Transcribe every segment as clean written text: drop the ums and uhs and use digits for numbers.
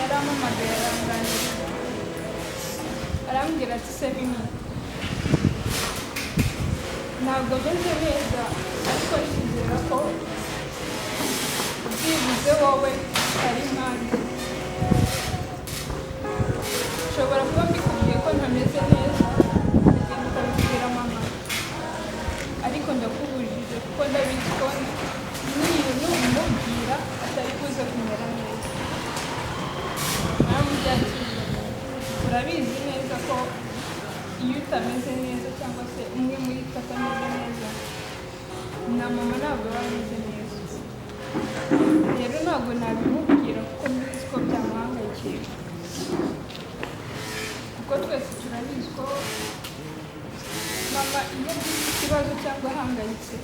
Yarampamagaye, aranganiriza, arambwira ati: "Se Mimi, ntabwo meze neza, ariko nizera ko byibuze wowe utari nkanjye. Nshobora kuba mbikubwiye ko ntameze neza, ukagenda ukabibwira mama, ariko ndakubujije kuko ndabizi ko niyo nubimubwira atari buze kumera neza." Naramubyakiriye. Urabizi neza ko iyo utameze neza cyangwa se umwe muri twe atameze neza, na mama ntabwo aba ameze neza. Rero ntabwo nabimubwira kuko mbizi ko byamuhangayikisha, kuko twese turabizi ko mama iyo agize ikibazo cyangwa ahangayitse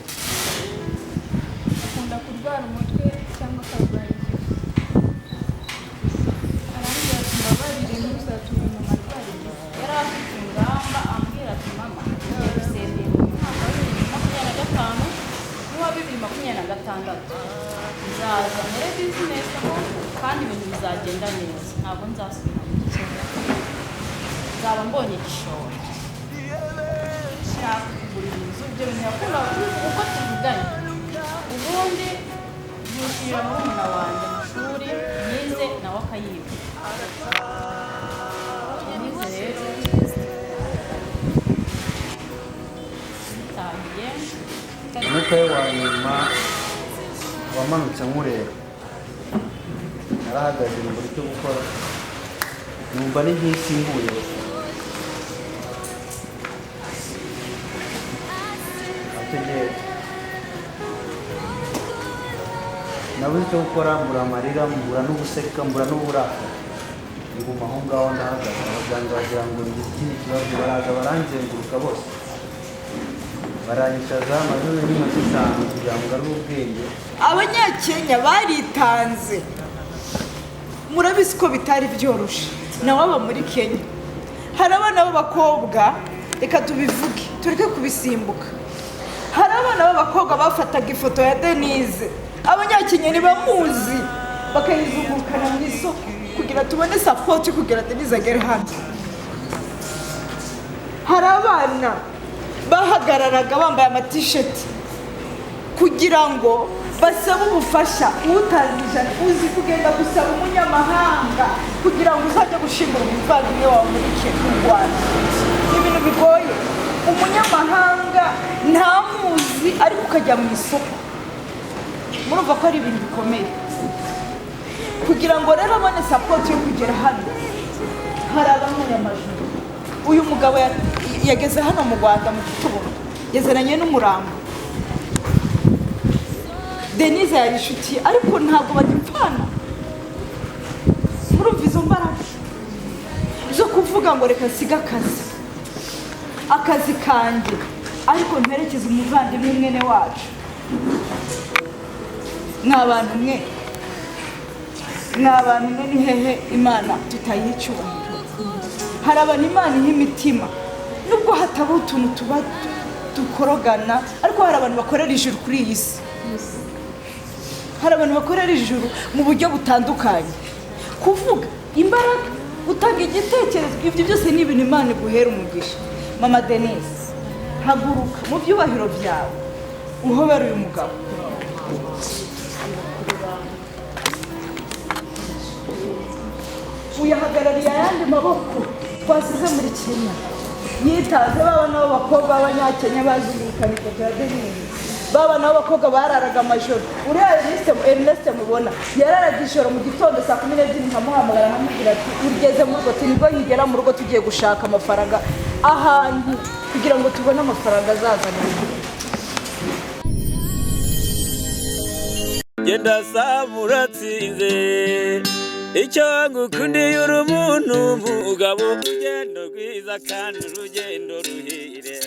akunda kurwara umutwe cyangwa akarwara igifu." Arambwira ati: "Mbabarire, ntuzatume mama arwara igifu." Yari afite ingamba, ambwira ati: "Mama, ngiye gusevinga mu mwaka wa 2025 n'uwa 2026, nzaza nkore business aho kandi ibintu bizagenda neza, ntabwo nzasubira mu gikene, nzaba mbonye igishoro, nshaka kugura inzu." Ibyo bintu yakundaga kubivuga uko tuvuganye. Ubundi yishyurira murumuna wanjye amashuri nize, nawe akayiga. Nize rero bitangiye. Umwuka we wa nyuma wamanutse nkureba. Narahagaze, mbura icyo gukora, numva ni nk'isi nguye. Icyo gihe nabuze icyo gukora, mbura amarira, mbura n'uguseka, mbura n'uburakari, nguma aho ngaho ndahagaze. Abaganga bagira ngo ngize ikindi kibazo, baraza baranzenguruka bose, baranyicaza, maze n'iminota 5 kugira ngo ngarure ubwenge. Abanyakenya baritanze, murabizi ko bitari byoroshye. Nawe aba muri Kenya, hari abana b'abakobwa, reka tubivuge tureke kubisimbuka, hari abana b'abakobwa bafataga ifoto ya Denise, Abanyakenya ntibamuzi, bakayizungurukana mu isoko kugira tubone support, kugira Denise agere hano. Hari abana bahagararaga bambaye amatisheti kugira ngo basabe ubufasha, utanze 100. Uzi kugenda gusaba umunyamahanga kugira ngo uzajye gushingura umuvandimwe wawe muri Kenya, mu Rwanda? Ni ibintu bigoye. Umunyamahanga ntamuzi, ariko ukajya mu isoko, murumva ko ari ibintu bikomeye. Kugira ngo rero abone support yo kugera hano, hari abanyweye amajoro. Uyu mugabo yageze hano mu Rwanda mu gitondo, yazananye n'umurambo. Denise yari inshuti ye, ariko ntabwo bagipfana. Murumva izo mbaraga zo kuvuga ngo: "Reka nsige akazi kanjye, ariko mperekeze umuvandimwe mwene wacu." Mwa bantu mwe, mwa bantu mwe, ni hehe Imana tutayiha icyubahiro? Hari abantu Imana iha imitima, nubwo hataba utuntu tuba dukorogana, ariko hari abantu bakorera ijuru kuri iyi si. Hari abantu bakorera ijuru mu buryo butandukanye: kuvuga, imbaraga, gutanga igitekerezo. Ibyo byose ni ibintu Imana iguhera umugisha. Mama Denise, haguruka mu byubahiro byawe, uhobere uyu mugabo. Uyahagarariye ayandi maboko twasize muri Kenya yitaze, baba nabo bakobwa b'Abanyakenya bazungurukana ifoto ya Denise, baba nabo bakobwa bararaga amajoro. Uriya Ernest mubona yararaga ijoro, mu gitondo saa 12 nkamuhamagara, nkamubwira ati: "Ugeze mu rugo?" Ati: "Nibwo nkigera mu rugo, tugiye gushaka amafaranga ahantu kugira ngo tubone amafaranga azazana." Genda saba uratsinze. Icyo ngukundiye, uri umuntu mugabo, urugendo rwiza kandi urugendo ruhire.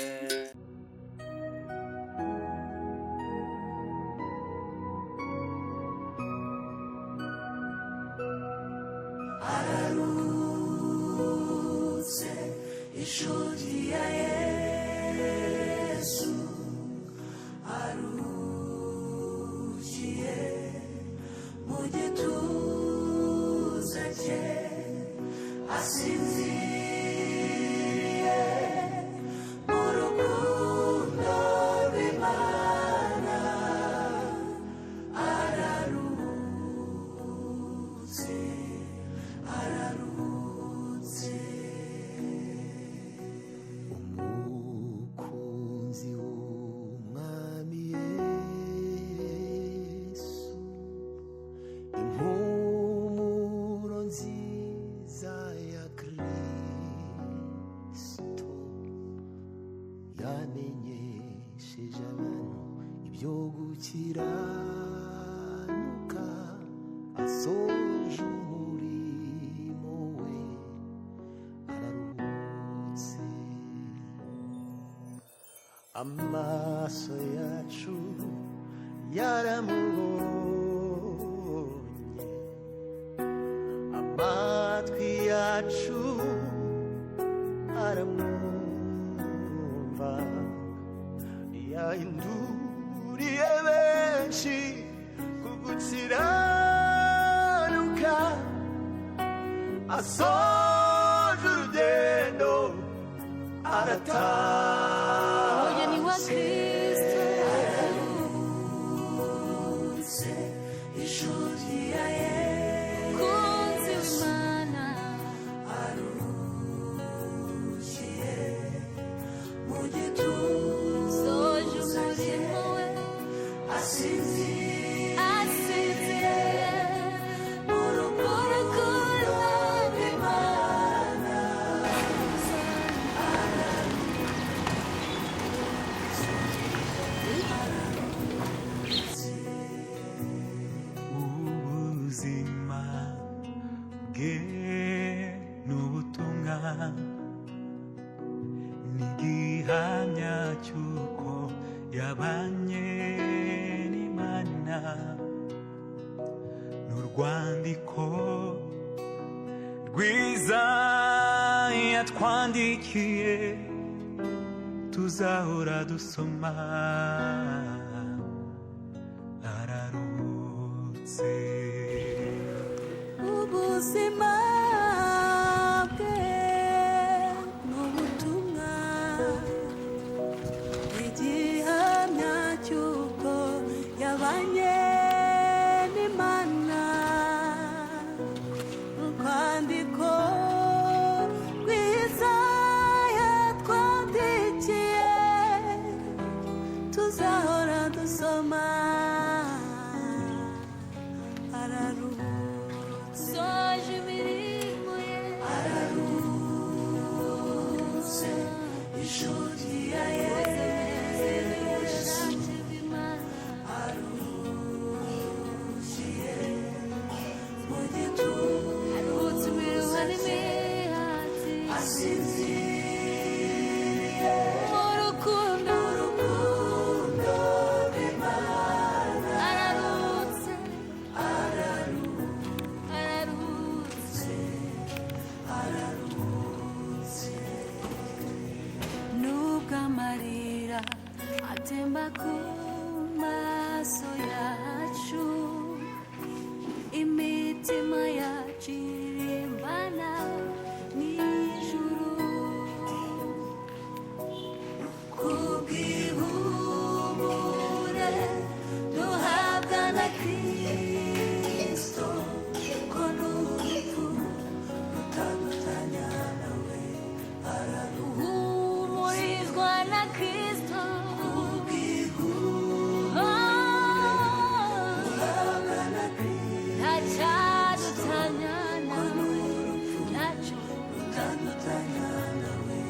Araruhutse inshuti ya Yesu, aruhukiye mu gituza cye. Amaso yacu yaramubonye, amatwi yacu aramwumva, yahinduriye benshi ku gukiranuka, asoje urugendo Umugeni wa aratashye. Kristo. Aruhutse inshuti ya Kunzi Yesu, w'Imana. Aruhukiye mu Soje gituza cye, umurimo we. Asinziriye Asinziriye mu rukundo rw'Imana. Ubuzima bwe n'ubutumwa ni igihamya cy'uko yabanye n'Imana, n'urwandiko rwiza yatwandikiye tuzahora dusoma. Araruhutse. Ubuzima bwe n'ubutumwa, igihamya cy'uko yabanye n'Imana, urwandiko rwiza yatwandikiye tuzahora dusoma. Araruhutse, soje imirimo ye. Aruhutse inshuti ya Yesu, aruhukiye mu Aruhutse gituza imiruho cye, n'imihati. Asinziriye Mu rukundo, urukundo rw'Imana. Araruhutse, araruhutse, Aruhutse. Nubwo amarira atemba ku maso yacu, imitima yacu irimbana n'ijuru. Kubw'ihumure duhabwa na Kristo, ko n'urupfu rutadutanya nawe. Araruhutse. Uhumurizwa na Kristo. Kubw'ihumure duhabwa na Kristo, Ntacyadutanya ko nawe, n'urupfu ntacyo. rutadutanya nawe.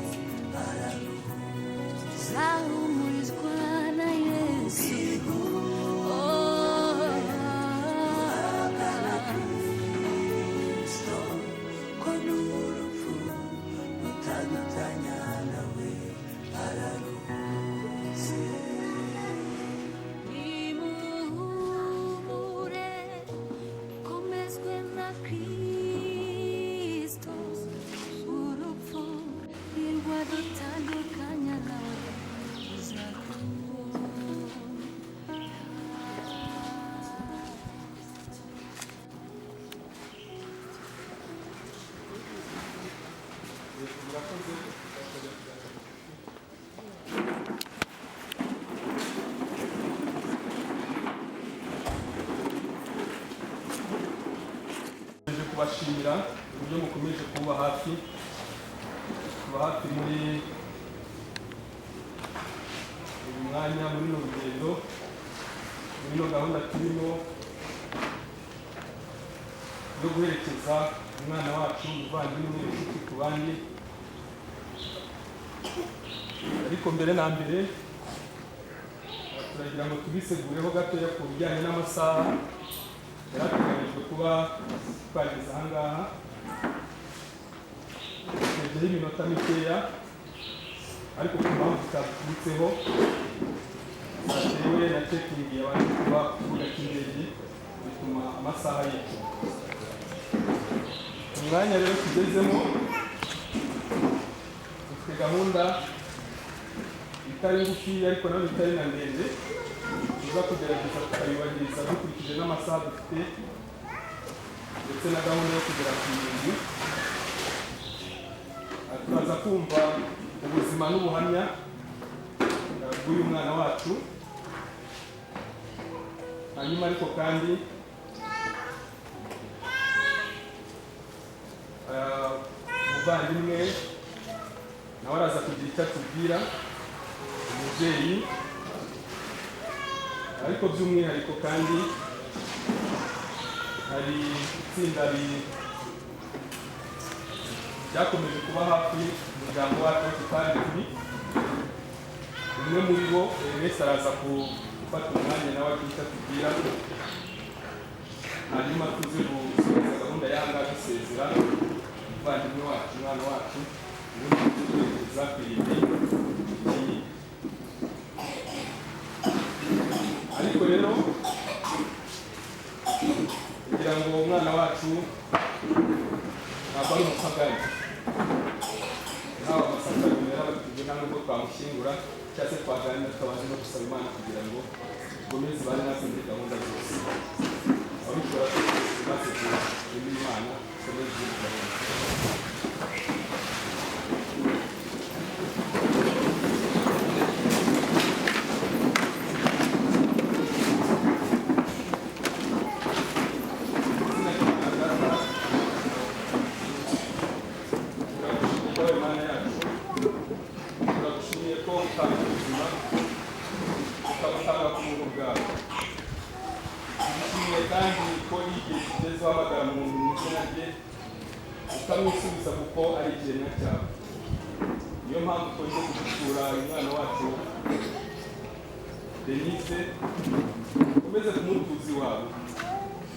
Araruhutse. Nzahumurizwa na Yesu. Oh, Duhabwa na Kristo, ko n'urupfu rutadutanya nawe. Araruhutse. Nimuhumure, komezwe na Kristo. Urupfu ntirwadutandukanya nawe. Nkomeje kubashimira uburyo mukomeje kuba hafi, kuba hafi muri uyu mwanya, muri runo rugendo, muri ino gahunda turimo yo guherekeza umwana wacu, umuvandimwe, inshuti ku bandi. Ariko mbere na mbere turagira ngo tubisegureho gatoya ku bijyanye n'amasaha yari ateganyijwe kuba twageze ahangaha. Tugezeho iminota mikeya. Ariko ku mpamvu zitaturutseho zatewe na checking yabanje kuba ku kibuga cy'indege, bituma amasaha yicuma. Umwanya rero tugezemo, dufite gahunda itari ngufi ariko nanone itari na ndende, tuza kugerageza tukayubahiriza dukurikije n'amasaha dufite ndetse na gahunda yo kugera ku irindwi. Turaza kumva ubuzima n'ubuhamya bw'uyu mwana wacu, hanyuma ariko kandi umuvandimwe nawe araza kugira icyo atubwira, umubyeyi, ariko by'umwihariko kandi hari itsinda ryakomeje kuba hafi umuryango wacu tutari turi. Umwe muri bo, Ernest, araza gufata umwanya nawe agira icyo atubwira, hanyuma tuze gusoza gahunda y'ahangaha dusezera umuvandimwe wacu, umwana wacu, ubundi tuze twerekeza ku irimbi. Ariko rero kugira ngo umwana wacu ntabwo ari umupagani, ntawe amasaka yarabatijwe, nta nubwo twamushyingura cyangwa se twaganira tutabanje no gusaba Imana kugira ngo dukomeze ibane natwe muri gahunda zose. Ababikora maze dushime Imana, dukomeze izindi gahunda. Izina ry'Imana Data, turagushimiye wowe Mana yacu, turagushimiye ko utanga ubuzima, ukabutanga ku buntu bwawe. Tugushimiye kandi ko iyo igihe kigeze uhamagara umuntu mu izina rye ukamwisubiza, kuko ari ikiremwa cyawe. Niyo mpamvu twongeye kugusura uyu mwana wacu Denise, ukomeze kumutuzi wawe.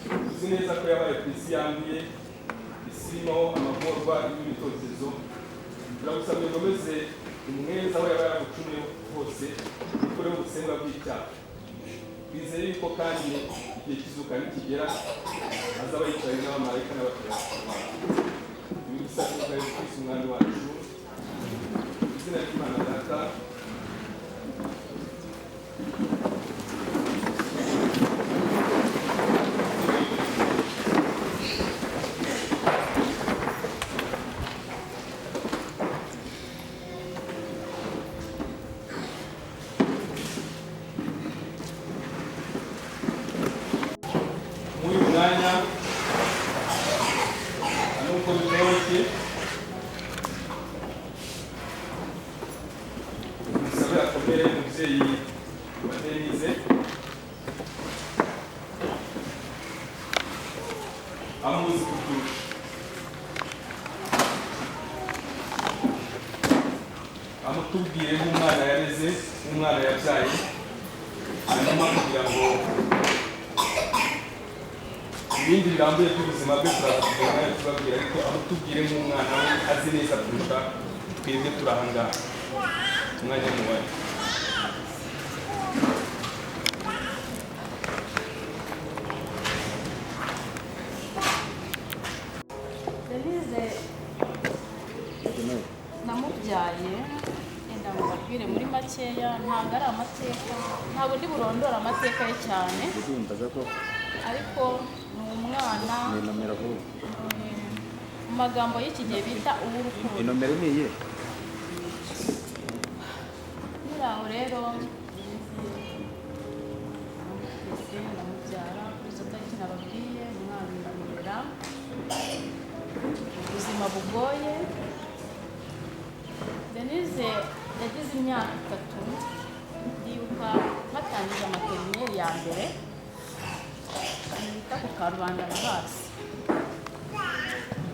Tuzi neza ko yabaye ku isi yanduye, isi irimo amagorwa, irimo ibitotezo. Turagusabye ukomeze umweza aho yaba yaragucumuye hose, ukureho ubusembwa bw'icyaha. Twizeye yuko kandi igihe kizuka nikigera azaba yicaye n'abamarayika n'abatagatifu bawe. Ibi bisabye bwa Yesu Kristo umwami wacu. Izina ry'Imana Data, muri uyu mwanya nubwo bitoroshye, musabe akomere umubyeyi wa Denise amuzi kuturusha. Amutubwire nk'umwana yareze, nk'umwana yabyaye, hanyuma kugira ngo ibindi birambuye by'ubuzima bwe turaza kugira umwanya tubabwira, ariko amutubwire nk'umwana we azi neza kurusha twebwe turi aha ngaha. Umwanya muwari. Denise namubyaye, yenda mubabwire muri makeya, ntabwo ari amateka, ntabwo ndi burondora amateka ye cyane, ariko ni umwana Ni nomero vuba. Mu magambo y'iki gihe bita uw'urukundo. Inomero ni iyihe? Muri aho rero Denise ndamubyara kuri izo tariki nababwiye, umwana ndamurera ubuzima bugoye. Denise yagize imyaka 3, ndibuka batangije materineri ya mbere bita ku Karubanda na basi.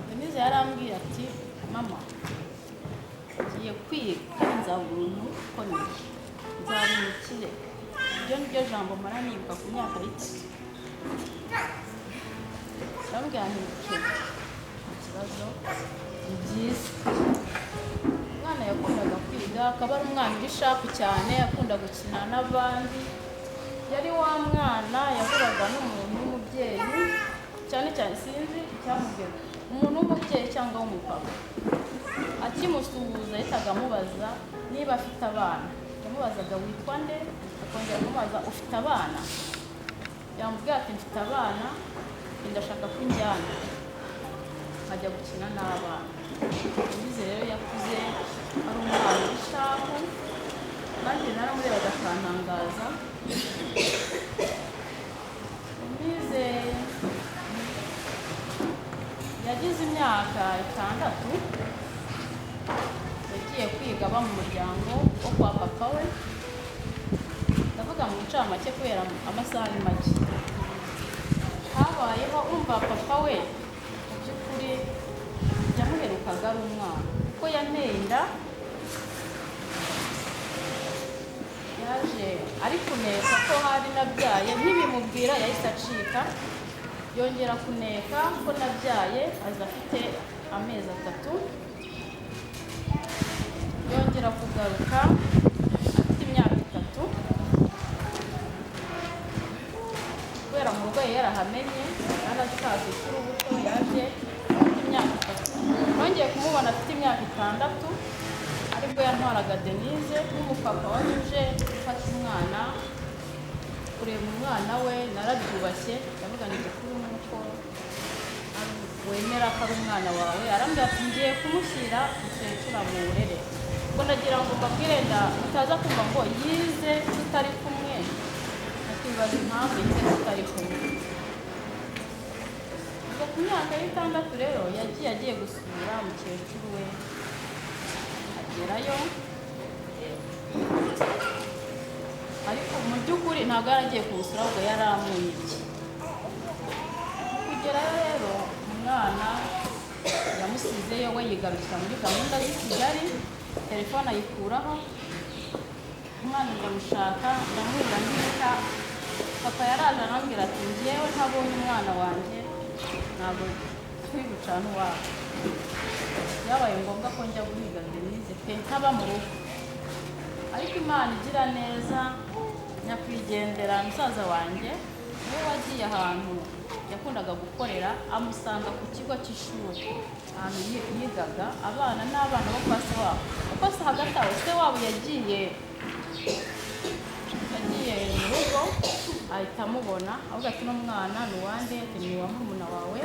Denise yarambwiye ati mama, ngiye kwiga kandi nzaba umuntu ukomeye, nzaba umukire. Iryo ni ryo jambo mpora nibuka ku myaka y'itatu. Ndamubwira nti okay, nta kibazo, ni byiza. Umwana yakundaga kwiga. kwiga, akaba ari umwana uri sharp cyane, akunda gukina n'abandi. Yari wa mwana yahuraga n'umuntu w'umubyeyi cyane cyane, sinzi icyamubwira, umuntu w'umubyeyi cyangwa w'umupapa, akimusuhuza yahitaga amubaza niba afite abana. Yamubazaga witwa nde, akongera kumubaza ufite abana, yamubwira ati mfite abana, ndashaka ko unjyana nkajya gukina n'abana. Denise rero yakuze ari umwana uri sharp, nanjye naramurebaga akantangaza. Denise yagize imyaka 6, yagiye kwiga aba mu muryango wo kwa papa we. Ndavuga mu ncamake kubera amasaha ni make. Habayeho umva papa we mu by'ukuri yamuherukaga ari umwana, kuko yanteye inda, yaje ari kuneka ko hari nabyaye, ntibimubwira yahise acika. Yongera kuneka ko nabyaye aza afite amezi 3, yongera kugaruka afite imyaka 3, kubera mu rugo yari yarahamenye, yarasaza urubuto, yaje afite imyaka 3. Nongeye kumubona afite imyaka 6, aribwo yantwaraga Denise nk'umupapa wari uje gufata umwana, kureba umwana we. Narabyubashye, ndavuga ngo igikuru ni uko wemera ko ari umwana wawe. Arambwira ati ngiye kumushyira mukecuru amurere. Ubwo ndagira ngo mbabwire mutaza kumva ngo yize tutari kumwe, akibaza impamvu yize tutari kumwe. Ubwo ku myaka 6 rero yagiye agiye gusura mukecuru we, agerayo, ariko mu by'ukuri ntabwo yari agiye kumusura, ahubwo yari amwibye. Kugerayo rero umwana yamusizeyo, we yigarukira muri gahunda y'i Kigali, telefone ayikuraho. Umwana ndamushaka, ndamubura, ndibuka papa yaraje arambwira ati njyewe ntabonye umwana wanjye ntabwo turi bucane uwabo. Byabaye ngombwa ko njya guhiga Denise pe, ntaba mu rugo. Ariko Imana igira neza, nyakwigendera musaza wanjye niwe wagiye ahantu yakundaga gukorera, amusanga ku kigo cy'ishuri ahantu yigaga abana n'abana bo kwa se wabo. Kuko se hagati aho se wabo yagiye mu rugo, ahita amubona avuga ati uno mwana ni uwande, ati ni uwa murumuna wawe.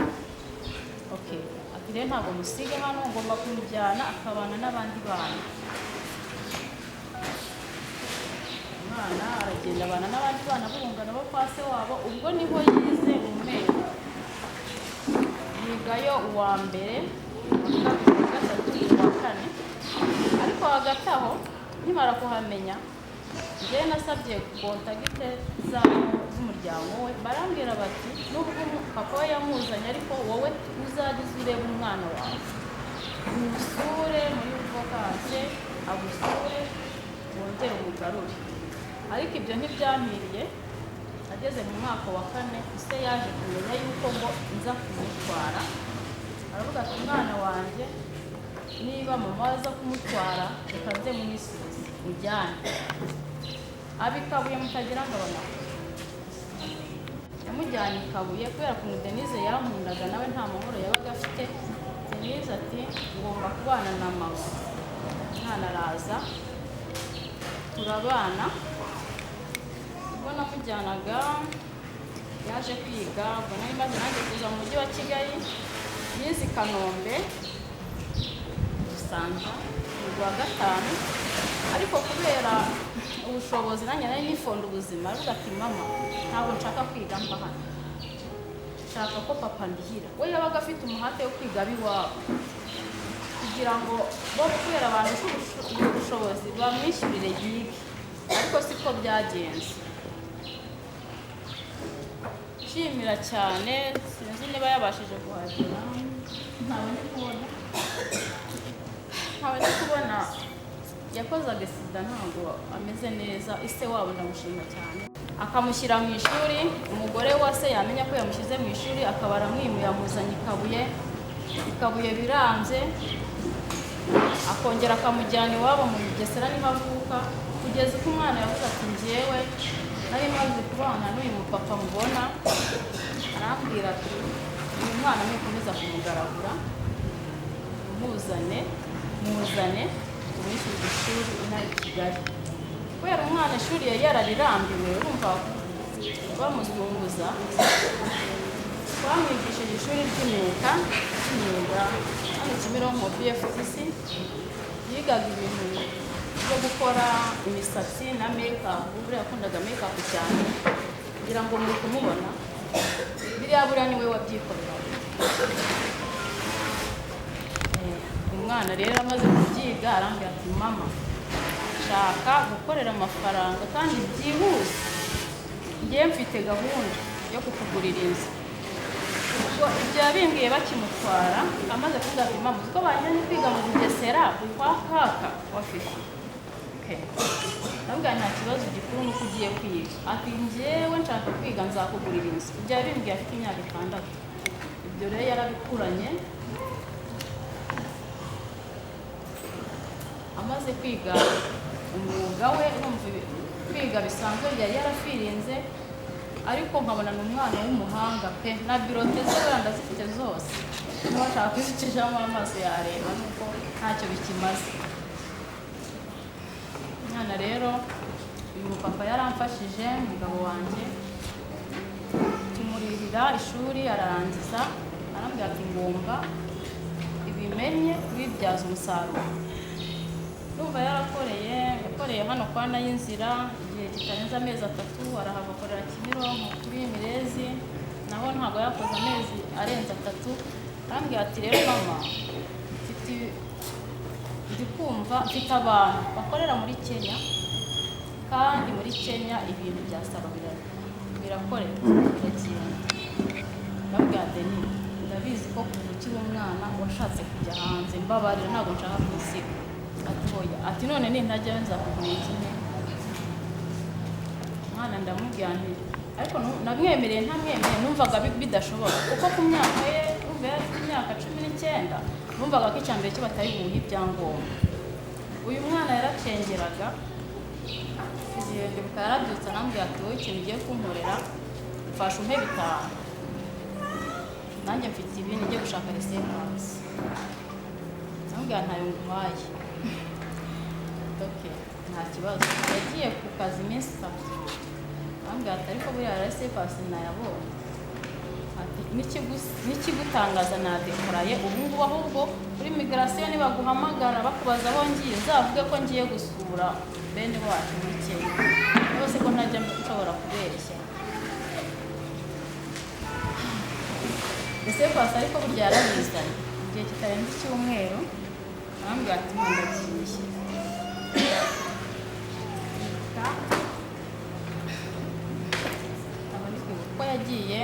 Okay, ati rero ntabwo musiga hano, ngomba kumujyana akabana n'abandi bana. Umwana aragenda abana n'abandi bana b'urungano bo kwa se wabo. Ubwo niho yize umwenda, yigayo uwa mbere, uwa kabiri, uwa gatatu, uwa kane. Ariko hagati aho nkimara kuhamenya, njyewe nasabye kontagite zabo z'umuryango we, barambwira bati nubwo papa we yamuzanye, ariko wowe uzajya uza urebe umwana wawe, umusure muri vakanse, agusure wongere umugarure. Ariko ibyo ntibyampiriye. Ageze mu mwaka wa 4, ise yaje kumenya yuko ngo nza kumutwara, aravuga ati umwana wanjye niba mama aza kumutwara reka nze mwisubize mujyane. Abikabuye mutagira ngo abona yamujyanye i Kabuye, kubera ukuntu Denise yankundaga nawe nta mahoro yabaga afite. Denise ati ngomba kubana na mama. Umwana araza turabana. Ubwo namujyanaga yaje kwiga, ubwo nari maze nanjye kuza mu mujyi wa Kigali, yize i Kanombe Busanza mu rwa 5. Ariko kubera ubushobozi nanjye nari nifonda ubuzima, aravuga ati mama ntabwo nshaka kwiga mba hano, nshaka ko papa ndihira. We yabaga afite umuhate wo kwiga ab'iwabo kugira ngo bo kubera abantu ubushobozi bamwishyurire yige, ariko siko byagenze. Nshimira cyane, sinzi niba yabashije kuhagera, ntawe ndi kubona, yakozaga sida ntabwo ameze neza. Ise wabo ndamushima cyane, akamushyira mu ishuri. Umugore wa se yamenya ko yamushyize mu ishuri akaba aramwimuye, amuzanye i Kabuye. I Kabuye biranze, Akongera akamujyana iwabo mu Bugesera niho avuka, kugeza uko umwana yavuze ati njyewe nari maze kubana n'uyu mupapa mubona, arambwira ati uyu mwana nukomeza kumugaragura muzane muzane tumwishyurire ishuri inaha i Kigali. Kubera umwana ishuri yari yararirambiwe, urumva bamuzunguza, twamwigishije ishuri ry'imyuga hano Kimironko BFTC, yigaga ibintu byo gukora imisatsi na make-up, buriya yakundaga make-up cyane, ngira ngo muri kumubona, biriya buriya niwe wabyikoreraga. Umwana rero amaze kubyiga arambwira ati mama nshaka gukorera amafaranga kandi byihuse, njye mfite gahunda yo kukugurira inzu. Ubwo ibyo yabimbwiye bakimutwara, amaze kuvuga ati mama uzi ko bajyanye kwiga mu Bugesera kwa kaka wa Fifi. Ndamubwira nta kibazo, gikuru nuko ugiye kwiga. Ati njyewe nshaka kwiga nzakugurira inzu. Ibyo yabimbwiye afite imyaka 6. Ibyo rero yarabikuranye. Amaze kwiga umwuga we, urumva kwiga bisanzwe yari yarafirinze, ariko nkabona ni umwana w'umuhanga pe, na birote ze wenda ndazifite zose, niba nshaka kuzicishamo amaso yareba nuko ntacyo bikimaze. Umwana rero uyu mupapa yaramfashije, umugabo wanjye, tumuririra ishuri ararangiza, arambwira ati ngomba ibimenye kubibyaza umusaruro. Ndumva yarakoreye hano kwa Nayinzira igihe kitarenze amezi 3, arahava akorera Kimironko kuri Mirezi, naho ntabwo yakoze amezi arenze 3. Arambwira ati rero mama ndi kumva mfite abantu bakorera muri Kenya, kandi muri Kenya ibintu bya salo birakoreka biragenda. Ndabwira Deni ndabizi ko kuva ukiri umwana washatse kujya hanze, mbabarira ntabwo nshaka kwisiga. Ati oya, ati none nintajyayo nzakugurira inzu. Umwana ndamubwira nti ariko namwemereye ntamwemereye, numvaga bidashoboka kuko ku myaka ye urumva yari afite imyaka 19, numvaga ko icya mbere cyo batari bumuhe ibyangombwa. Uyu mwana yaracengeraga, igihe ndibuka yarabyutse arambwira ati wowe ikintu ugiye kunkorera mfasha umpe 5, nanjye mfite ibindi ngiye gushaka resepansi. Ndamubwira ntayo nguhaye. Okay, nta kibazo. Yagiye ku kazi iminsi 3, arambwira ati ariko buriya resepansi nayabonye. Ati n'ikigutangaza nadekaraye ubu ngubu, ahubwo kuri migration nibaguhamagara bakubaza aho ngiye uzavuge ko ngiye gusura bene wacu muri Kenya, rwose ko ntajya nshobora kubeshya. Resepansi ariko burya yarabizanye igihe kitarenze icyumweru, arambwira ati ndagiye. Ko yagiye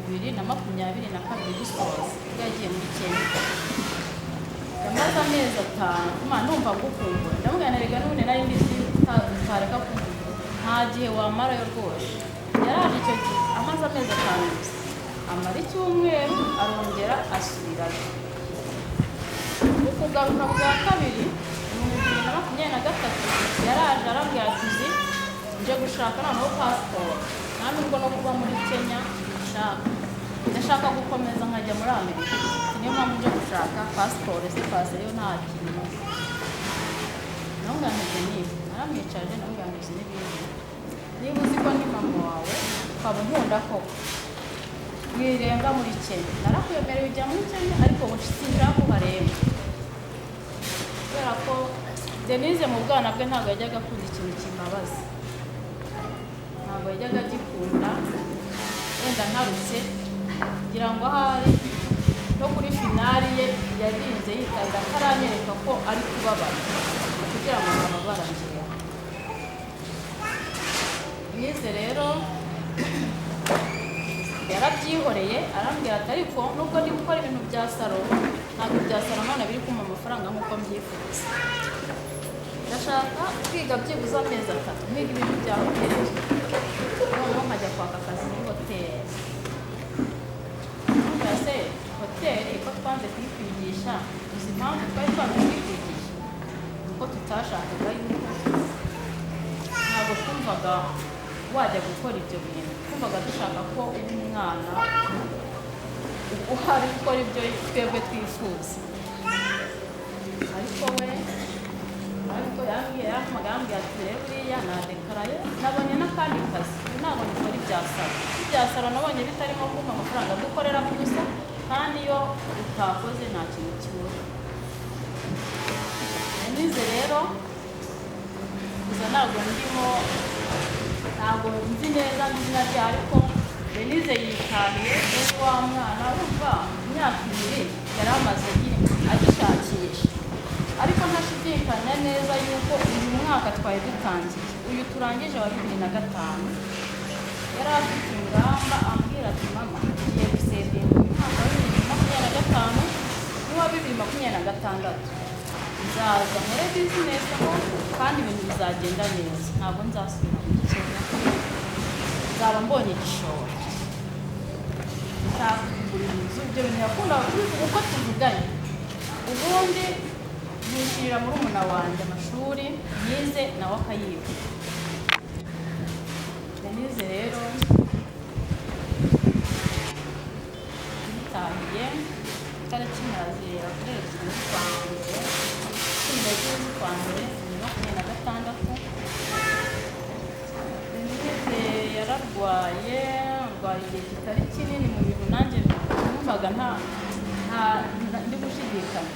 2022 gusoza, ubwo yagiye muri Kenya yamaze amezi 5. Imana numva ngukumbura, ndamubwira rega n'ubundi nari mbizi utareka kumbura, nta gihe wamarayo rwose. Yaraje icyo gihe amaze amezi 5 gusa, amara icyumweru arongera asubirayo. Ukugaruka bwa kabiri mu 2023 yaraje arambwira ati uzi nje gushaka noneho pasiporo, nta nubwo no kuba muri Kenya mbishaka, ndashaka gukomeza nkajya muri Amerika, niyo mpamvu nje gushaka pasiporo, se pasiporo yo nta kintu imaze. Ndamubwira nti niba naramwicaje, ndamubwira nti uzi n'ibindi, niba uzi ko ndi mama wawe ukaba unkunda koko wirenga muri Kenya, narakwemereye ujya muri Kenya ariko ubu sinshaka kuharenga. Kubera ko Denise mu bwana bwe ntabwo yajyaga akunda ikintu kimbabaza, ntabwo yajyaga agikunda, wenda ntarutse ngira ngo ahari no kuri finali ye yarinze yitabira ataranyereka ko ari kubabara kugira ngo ntababara njyewe. Denise rero yarabyihoreye arambwira ati ariko nubwo ndi gukora ibintu bya salo, ntabwo ibya salo none biri kumpa amafaranga nk'uko mbyifuza, ndashaka kwiga byibuze amezi 3 nkiga ibintu bya hoteli, noneho nkajya kwaka akazi muri hoteli. Ndamubwira se hoteli ko twanze kuyikwigisha Uzi impamvu twari twabimwivugiye? Nuko tutashakaga yuko, ntabwo twumvaga wajya gukora ibyo bintu, twumvaga dushaka ko uba umwana uhari gukora ibyo twebwe twifuza. Ariko we, ariko yambwiye, yampamagaye ambwira ati: "Rero buriya nadekaraye, nabonye n'akandi kazi, ubu ntabwo nikora ibya salon. Ibya salon nabonye bitarimo kumpa amafaranga, dukorera ku busa, kandi iyo utakoze nta kintu kibura." Nize rero gusa ntabwo ndimo, ntabwo nzi neza izina rye, ariko Denise yitahiye muri wa mwana. Urumva imyaka 2 yari amaze agishakisha, ariko ntashidikanya neza yuko uyu mwaka twari dutangiye, uyu turangije wa 2005, yari afite ingamba, ambwira ati: "Mama, ngiye gusevinga uyu mwaka wa 2025 n'uwa 2026, nzaza nkore business aho kandi ibintu bizagenda neza, ntabwo nzasubira mu gikene, nzaba mbonye igishoro, nshaka kugura inzu." Ibyo bintu yakundaga kubivuga uko tuvuganye. Ubundi nishyurira murumuna wanjye amashuri nize, nawe akayiga. Denise rero yitahiye itariki zireba kuri 2 z'ukwa mbere, 12 z'ukwa mbere 2026. Denise yararwaye, arwaye igihe kitari kinini mu bintu nanjye numvaga nta ndi gushidikanya.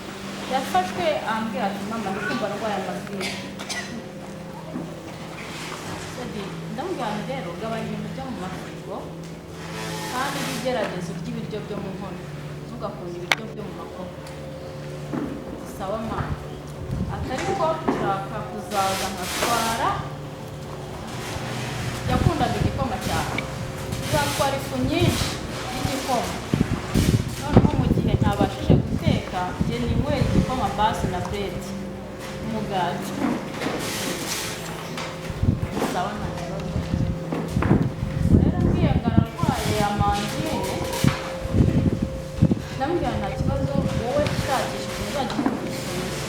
Yafashwe ambwira ati: "Mama, ndi kumva ndwaye amagripe." Ndamubwira nti: "Rero gabanya ibintu byo mu mafirigo, kandi ujye ugerageza urye ibiryo byo mu nkono, ntugakunda ibiryo byo mu makoma." "Sawa mama." Atari ko nshaka kuzaza nkatwara, yakundaga igikoma cyane, nzatwara ifu nyinshi y'igikoma, noneho mu gihe ntabashije guteka njye ninywera igikoma basi na buredi, umugati." "Sawa, nta kibazo." Rero mbwiye ngo ararwaye amandine, ndamubwira: "Nta kibazo, wowe shakisha ukuntu uzajya umusubiza."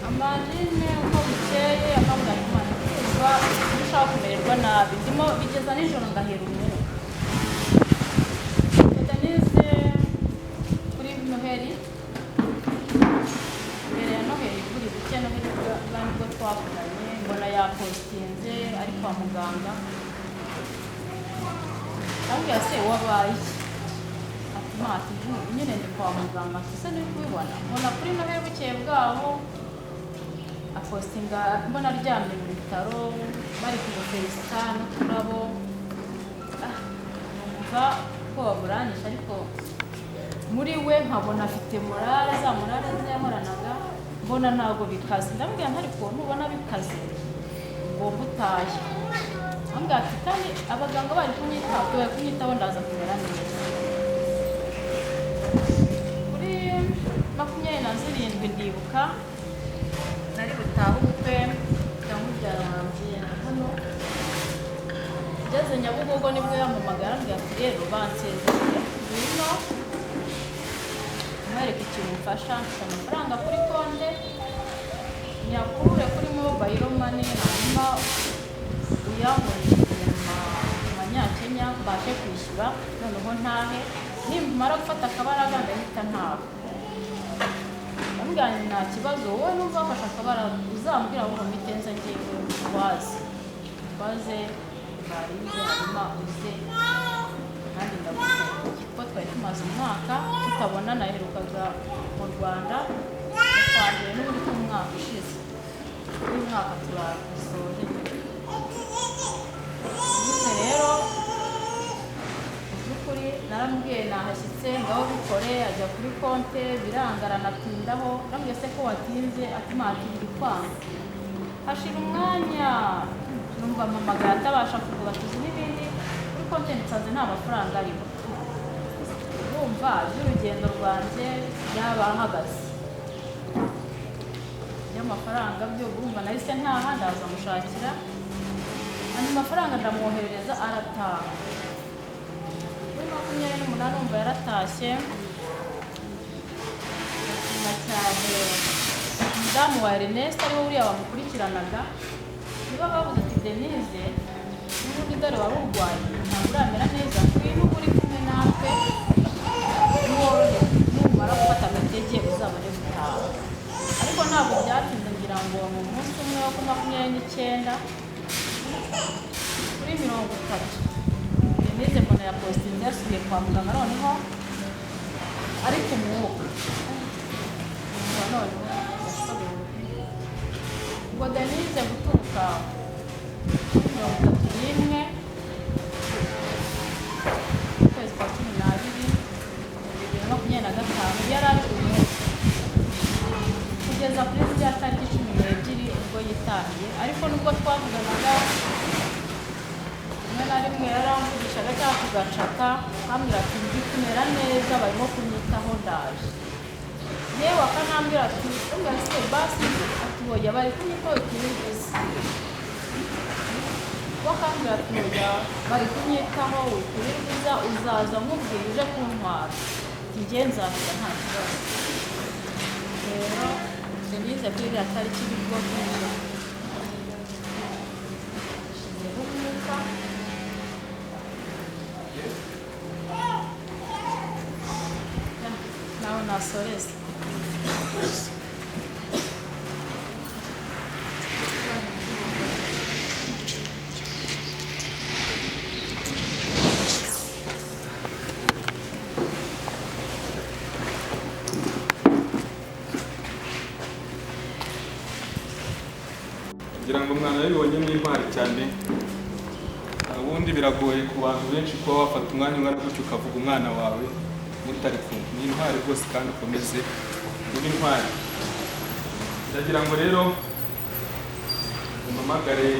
Amandine uko bukeye akambwira ati: "Imana, kumva ndushaho kumererwa nabi, ndimo bigeza nijoro ngahera umwuka." Denise kuri Noheli, mbere ya Noheli, buri buke Noheli bwa nibwo twavuganye, mbona yapositinze ari kwa muganga. Ndamubwira: "Se wabaye iki?" Ati: "Ma," ati, "nyine ndi kwa muganga." Ati: "Se nturi kubibona?" Mbona kuri Noheli bukeye bwaho apostinga, mbona aryamye mu bitaro bari kumufelisita n'uturabo. Ah, numva ubwoba buranyishe, ariko muri we nkabona afite morale, za morale ze yahoranaga, mbona ntabwo bikaze. Ndamubwira nti: "Ariko nubona bikaze ngomba utahe." Ambwira ati: "Kandi abaganga bari kunyitaho, bari kunyitaho, ndaza kumera neza." Kuri 27 ndibuka nari butahe ubukwe bwa mubyara wanjye hano, ngeze Nyabugogo nibwo yampamagara, ambwira ati: "Rero bansezereye, ngwino nkwereke ikintu mfasha, mfite amafaranga kuri konte, nyakure kuri mobile money, hanyuma uyambonye mu manyakenya mbashe kwishyura, noneho ntahe, nimara gufata akabaraga ndahita ntaha." Ndamubwira nti: "Nta kibazo, wowe numva wafashe akabaraga uzambwira ahubwo mpite nza ngewe waze twaze barize, hanyuma uze nanjye ndagukumbuye," kuko twari tumaze umwaka tutabona, naherukaga mu Rwanda kwa mbere n'ubundi k'umwaka ushize, uyu mwaka turasoje. Bityo rero mu by'ukuri naramubwiye nahashyitse, ngaho bikore. Ajya kuri konte biranga, aranatindaho. Ndamubwiye: "Se ko watinze?" Ati: "Mati, biri kwanga." Hashira umwanya numva mpamagara atabasha kuvuga, tuzi n'ibindi, kuri konte nsanze nta mafaranga arimo. Urumva by'urugendo rwanjye byabahagaze, by'amafaranga byo urumva nahise ntaha, ndaza mushakira andi mafaranga ndamwoherereza, arataha. Kuri 28 umva yaratashye. Umudamu wa Ernest, ariwe uriya wamukurikiranaga, nibo bavuze ati: "Denise, n'ubundi dore wari urwaye, ntabwo uramera neza, ngwino uba uri kumwe natwe, nuworoherwa, numara gufata agatege uzabone gutaha." Ariko ntabwo byatinze, ngira ngo ni umunsi umwe wo kuri 29, kuri 30, Denise mbona yapositinze yasubiye kwa muganga, noneho ari ku mwuka. Ubwo noneho yashobewe. Ubwo Denise guturuka kuri 31 ukwezi kwa 12 2025 yari ari ku mwuka kugeza kuri ziriya tariki 12 ubwo yitahiye. Ariko nubwo twavuganaga rimwe na rimwe, yaramvugishaga cyangwa tugacata, akambwira ati: "Ndi kumera neza, barimo kunyitaho, ndaje." Yewe akanambwira ati: "Ese basi?" Ati: "Oya, bari kunyitaho, wikwirirwa." We akambwira ati: "Oya, bari kunyitaho, wikwirirwa, uzaza nkubwira uje kuntwara." Ati: "Njye nzaza, nta kibazo." Rero Denise kuri iriya tariki nibwo bwije ashyizeho umwuka. Nawe nasoreza. Kugira ngo umwana yabibonye ni intwari cyane. Ubundi biragoye ku bantu benshi kuba wafata umwanya ungana gutyo ukavuga umwana wawe mutari kumwe. Ni intwari rwose, kandi ukomeze ube intwari. Ndagira ngo rero umpamagare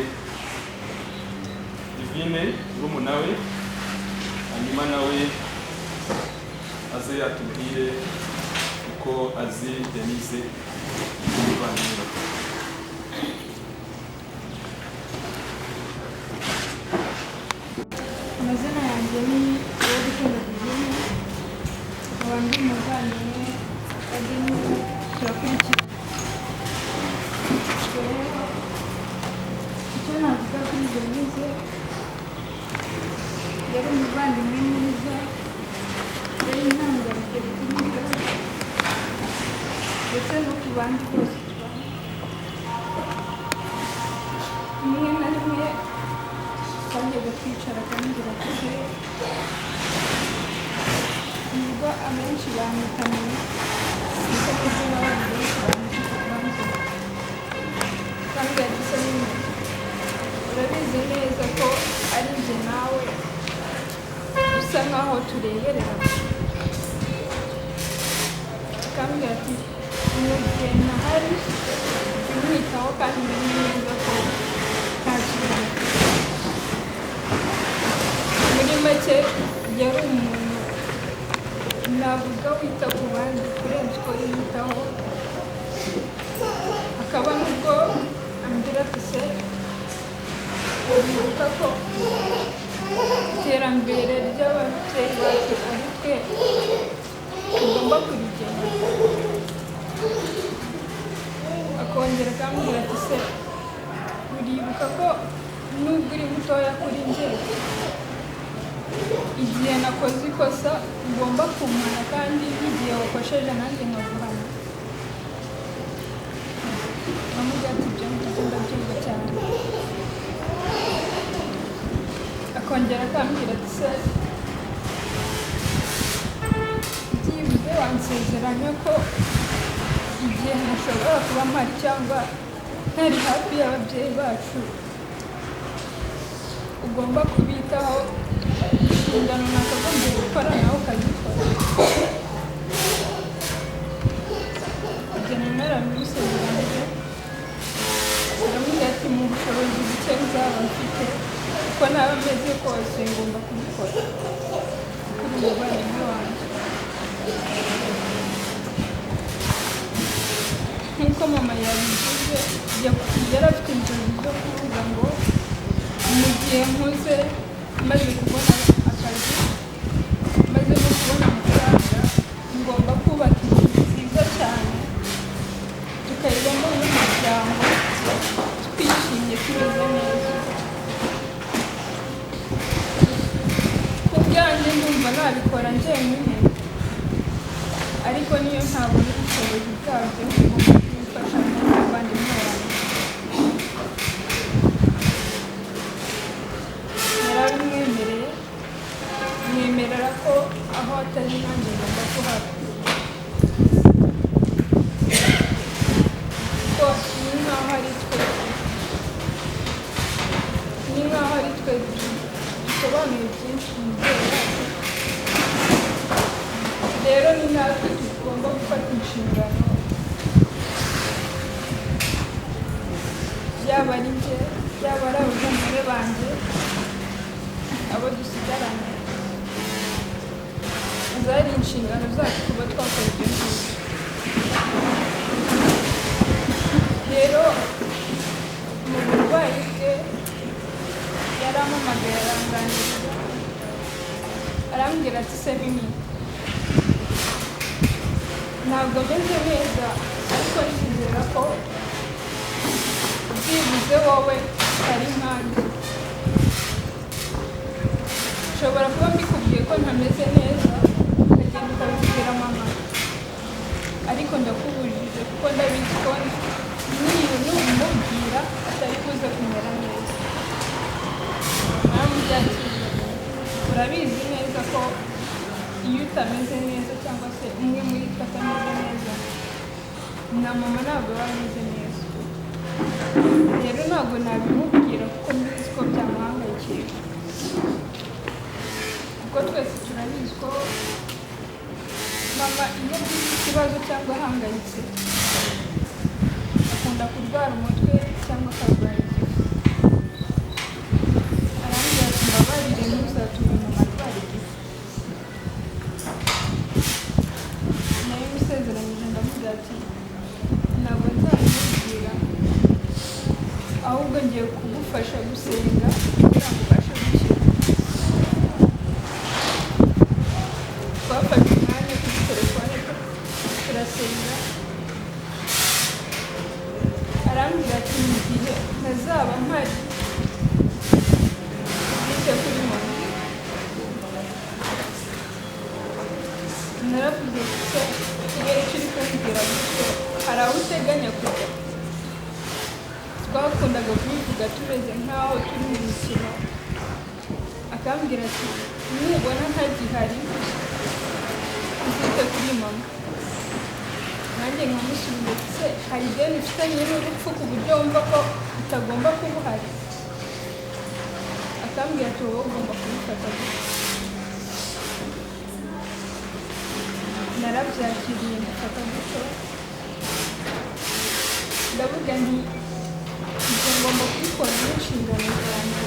Divine, murumuna we, hanyuma nawe aze atubwire uko azi Denise n'umuvandimwe we. Amazina yanjye ni Uwagukunda Divine, nkaba ndi umuvandimwe wa Denise, turakurikira. Rero icyo navuga kuri Denise, yari umuvandimwe mwiza, yari intangarugero kuri njye ndetse no ku bandi bose tubana. Rimwe na rimwe twajyaga twicara akambwira ati: "Se nubwo abenshi bamwita Mama, niko kuvuga abantu benshi bamwita banzi." Akambwira ati: "Se nyine urabizi neza ko ari njye nawe dusa nkaho tureberera." Akambwira ati: "Mu gihe ntahari jya umwitaho kandi umenye neza ko nta kibazo afite." Muri make yari umuntu navuga wita ku bandi kurenza uko yiyitaho. Akaba nubwo ambwira ati: "Se uribuka ko iterambere ry'ababyeyi bacu ari twe tugomba kurigena?" Akongera akambwira ati: "Se uribuka ko nubwo uri mutoya kuri njye, igihe nakoze ikosa ugomba kumpana, kandi n'igihe wakosheje nanjye nkaguhana?" Nkamubwira ati: "Ibyo ngibyo ndabyumva cyane." Akongera akambwira ati: "Se byibuze wansezeranya ko igihe ntashobora kuba mpari cyangwa ntari hafi y'ababyeyi bacu, ugomba kubitaho, inshingano nakagombye gukora nawe ukazikora?" Ibyo nari narabimusezeranije, aramubwira ati: "Mu bushobozi buke nzaba mfite, uko naba meze kose ngomba kubikora kuko uri umuvandimwe wanjye." Nk'uko mama yabivuze, yari afite inzozi zo kuvuga ngo mu gihe nkuze, maze kubona akazi, maze no kubona amafaranga, ngomba kubaka inzu nziza cyane. Mwemerera ko aho atari nanjye ngomba kuhaba, kuko ni nk'aho ari twe dusobanuye byinshi ku mubyeyi wacu. Rero ni natwe tugomba gufata inshingano, yaba ari njye, yaba ari abavandimwe banjye, abo dusigaranye. Zari inshingano zacu kuba twakora ibyo ngibyo. Rero mu burwayi bwe yarampamagaye, aranganiriza, arambwira ati: "Se Mimi, ntabwo meze neza, ariko nizera ko byibuze wowe utari nkanjye. Nshobora kuba mbikubwiye ko ntameze neza, ukagenda ukabibwira mama, ariko ndakubujije kuko ndabizi ko niyo nubimubwira atari buze kumera neza." Naramubwira ati: "Urabizi neza ko iyo utameze neza cyangwa se umwe muri twe atameze neza, na mama ntabwo aba ameze neza. Rero ntabwo nabimubwira kuko mbizi ko byamuhangayikisha, kuko twese turabizi ko mama iyo agize ikibazo cyangwa ahangayitse akunda kurwara umutwe cyangwa akarwara igifu." Arambwira ati: "Mbabarire, ntuzatume mama arwara igifu." Nayo musezeranyije, ndamubwira ati: "Ntabwo nzabimubwira, ahubwo ngiye kugufasha gusenga kugira ngo ubashe gukira." Twafashe umwanya kuri telefone turasenga. Arambwira ati: "Mu gihe ntazaba mpari uzite kuri mama." Naravuze: "Se kubera icyo uri kumbwira gutyo? Hari aho uteganya kujya?" Twakundaga kubivuga tumeze nk'aho turi mu mikino. Akambwira ati: "Nubona ntagihari uzite kuri mama." Nanjye nkamusubiza ati: "Se hari ideni ufitanye n'urupfu ku buryo wumva ko utagomba kuba uhari?" Akambwira ati: "Wowe ugomba kubifata gutya." Narabyakiriye, mbifata gutyo, ndavuga nti: "Ibyo ngomba kubikora n'inshingano zanjye,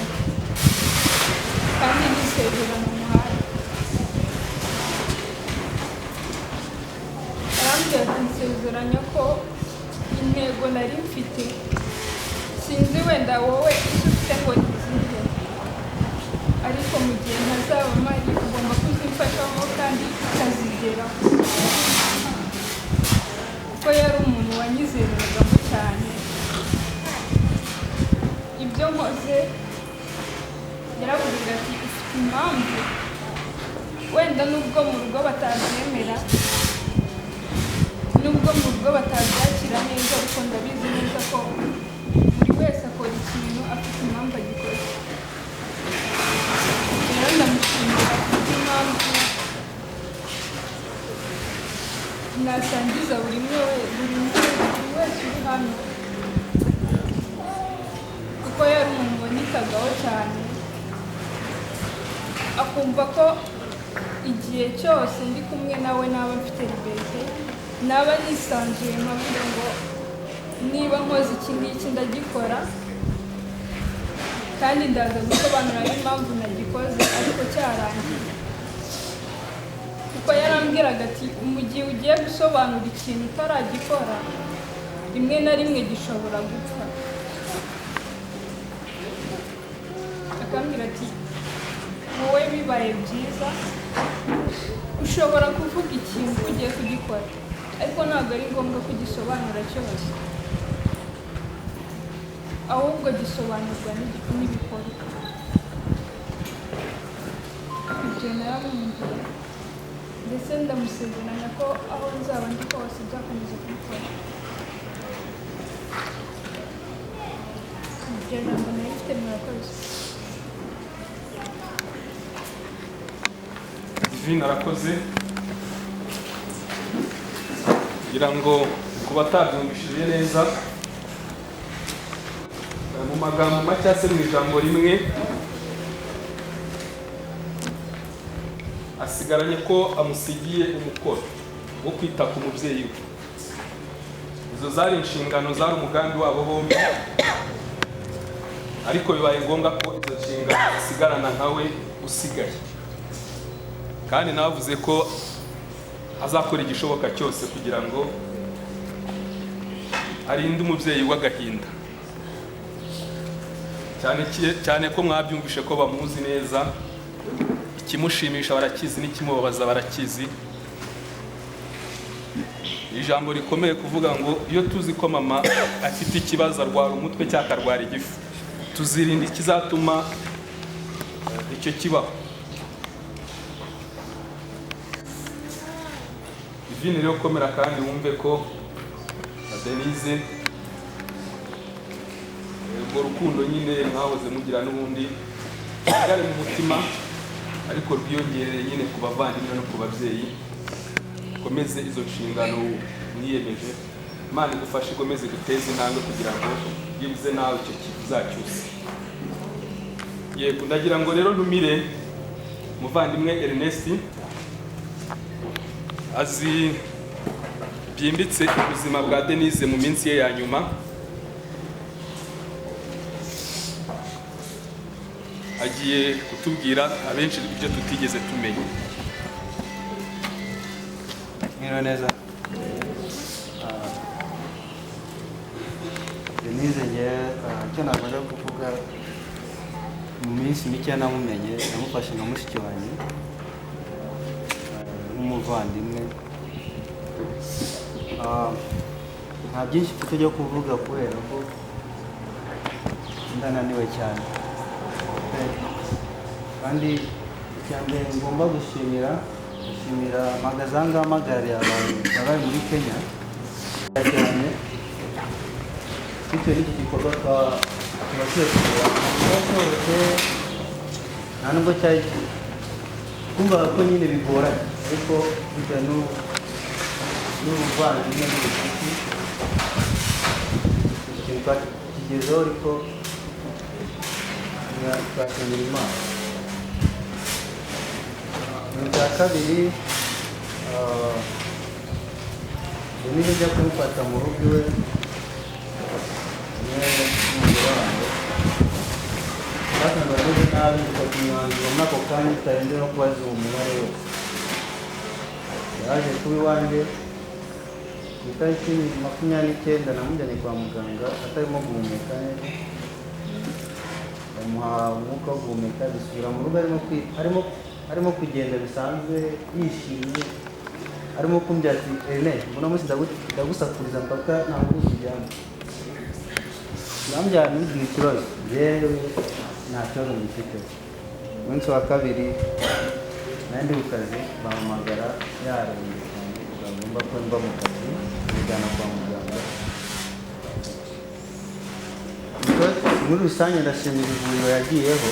kandi n'isezerano muhaye." Arambwira ati: "Nsezeranya ko intego nari mfite, sinzi wenda wowe icyo ufite ngo ni izihe, ariko mu gihe ntazaba mpari ugomba kuzimfashamo kandi ukazigeraho." Kuko yari umuntu wanyizereragamo cyane. Ibyo nkoze yaravugaga ati: "Ufite impamvu, wenda nubwo mu rugo batabyemera, nubwo mu rugo batabyakira neza, ariko ndabizi neza ko buri wese akora ikintu afite impamvu agikoze." Rero ndamushimira kubw'impamvu nasangiza buri umwe buri wese uri hano, kuko yari umuntu wanyitagaho cyane, akumva ko igihe cyose ndi kumwe nawe naba mfite liberté, naba nisanzuye, nkavuga ngo niba nkoze iki ngiki ndagikora, kandi ndaza gusobanura n'impamvu nagikoze ariko cyarangiye. Kuko yarambwiraga ati: "Mu gihe ugiye gusobanura ikintu utaragikora, rimwe na rimwe gishobora gupfa." Akambwira ati: "Wowe bibaye byiza ushobora kuvuga ikintu ko ugiye kugikora, ariko ntabwo ari ngombwa kugisobanura cyose, ahubwo gisobanurwa n'ibikorwa." Ibyo naramwumviye, ndetse ndamusezeranya ko aho nzaba ndi hose nzakomeza kubikora. Iryo jambo nari mfite, murakoze. Divine arakoze. Kugira ngo ku batabyumvishije neza, mu magambo make se mu ijambo rimwe, asigaranye ko amusigiye umukoro wo kwita ku mubyeyi we. Izo zari inshingano, zari umugambi wabo bombi, ariko bibaye ngombwa ko izo nshingano zisigarana nkawe usigaye. Kandi navuze ko azakora igishoboka cyose kugira ngo arinde umubyeyi w'agahinda, cyane cyane ko mwabyumvishe ko bamuzi neza, ikimushimisha barakizi n'ikimubabaza barakizi. Ijambo rikomeye kuvuga ngo iyo tuzi ko mama afite ikibazo, arwara umutwe cyangwa akarwara igifu, tuzirinda ikizatuma icyo kibaho. Divine rero komera kandi wumve ko na Denise urwo rukundo nyine mwahoze mugira n'ubundi rusigare mu mutima, ariko rwiyongerere nyine ku bavandimwe no ku babyeyi. Ukomeze izo nshingano mwiyemeje, Imana igufashe ikomeze guteza intambwe kugira ngo byibuze nawe icyo kintu uzacyuse. Yego, ndagira ngo rero ntumire muvandimwe Ernest, azi byimbitse ubuzima bwa Denise mu minsi ye ya nyuma. Agiye kutubwira abenshi ibyo tutigeze tumenya. Mwiriwe neza. Denise nge icyo nabasha kuvuga, mu minsi mike namumenye, namufashe nka mushiki wanjye, nk'umuvandimwe. Nta byinshi mfite byo kuvuga kubera ko ndananiwe cyane. Kandi icya mbere ngomba gushimira mpagaze mpagarariye abantu bari muri Kenya cyane, bitewe n'iki gikorwa tubashije kugera cyoroshye, nta nubwo cyari kumvaga ko nyine bigoranye, ariko bitewe n'ubuvandimwe n'ubucuti iki kintu twakigezeho, ariko twashimira Imana. Icya kabiri, Denise njya kumufata mu rugo iwe hamwe n'umugore wanjye, twasanze ameze nabi, dufata umwanzuro muri ako kanya tutarinze no kubaza uwo mubare wose. Yaje kuba iwanjye ku itariki 29, namujyanye kwa muganga atarimo guhumeka neza, bamuha umwuka wo guhumeka, dusubira mu rugo arimo kugenda bisanzwe, yishimye, arimo kumbwira ati Ernest, mbona munsi ndagusakuriza mpaka ntabwo uri. Ndamujyana ntugire ikibazo, njyewe nta kibazo mbifiteho. Umunsi wa kabiri nari ndi ku kazi, bampamagara yarembye cyane, bagomba ko mba mu kazi, mujyana kwa muganga. Muri rusange ndashimira ivuriro yagiyeho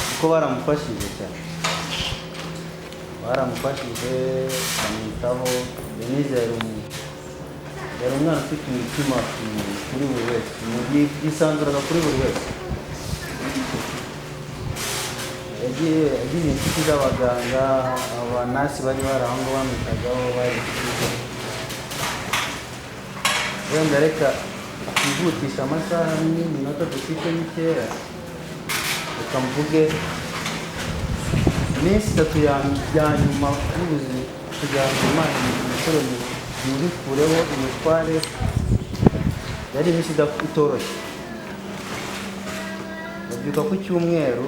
kuko baramufashije cyane, baramufashije bamwitaho. Denise yari umwana ufite umutima kuri buri wese, yisanzuraga kuri buri wese. Yagize inshuti z'abaganga, abanasi bari bari aho ngaho bamwitagaho, bari inshuti ze. Wenda reka twihutisha amasaha n'iminota dufite mikeya, reka mvuge iminsi 3 ya nyuma y'ubuzima kugira ngo Imana imusore imurikureho imutware. Yari iminsi itoroshye. Ndabyuka ku cyumweru,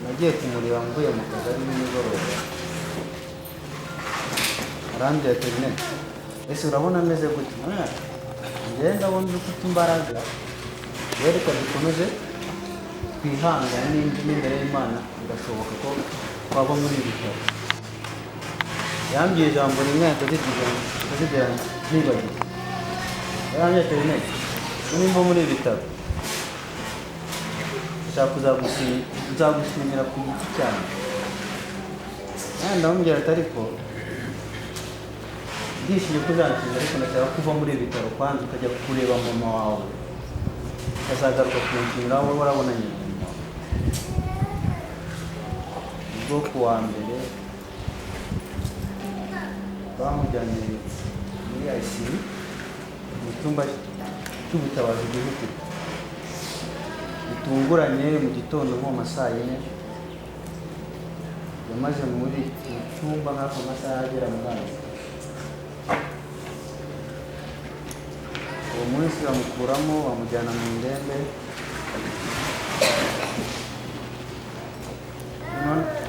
nagiye kumureba mvuye mu kazi ari nimugoroba, arambwira ati Ernest, ese urabona ameze gute? Njyewe ndabona ufite imbaraga, reka dukomeze twihangane n'imbere y'Imana birashoboka ko twava muri ibi bitaro. Yambwiye ijambo rimwe ntazigera nibagirwa. Yarambwiye ati Ernest, nimba muri ibi bitaro nshaka nzagushimira ku giti cyanjye. Nanjye ndamubwira ati ariko ndishimye ko uzanshimira, ariko ndashaka ko uva muri ibi bitaro kwanza ukajya kureba mama wawe, ukazagaruka kunshimira wowe warabonanye na mama wawe. Ubwo ku wa mbere bamujyanye muri ICU mu cyumba cy'ubutabazi bwihutirwa bitunguranye mu gitondo nko mu ma saa yine. Yamaze muri mu cyumba nk'ako masaha agera muri ane. Uwo munsi bamukuramo bamujyana mu ndembe.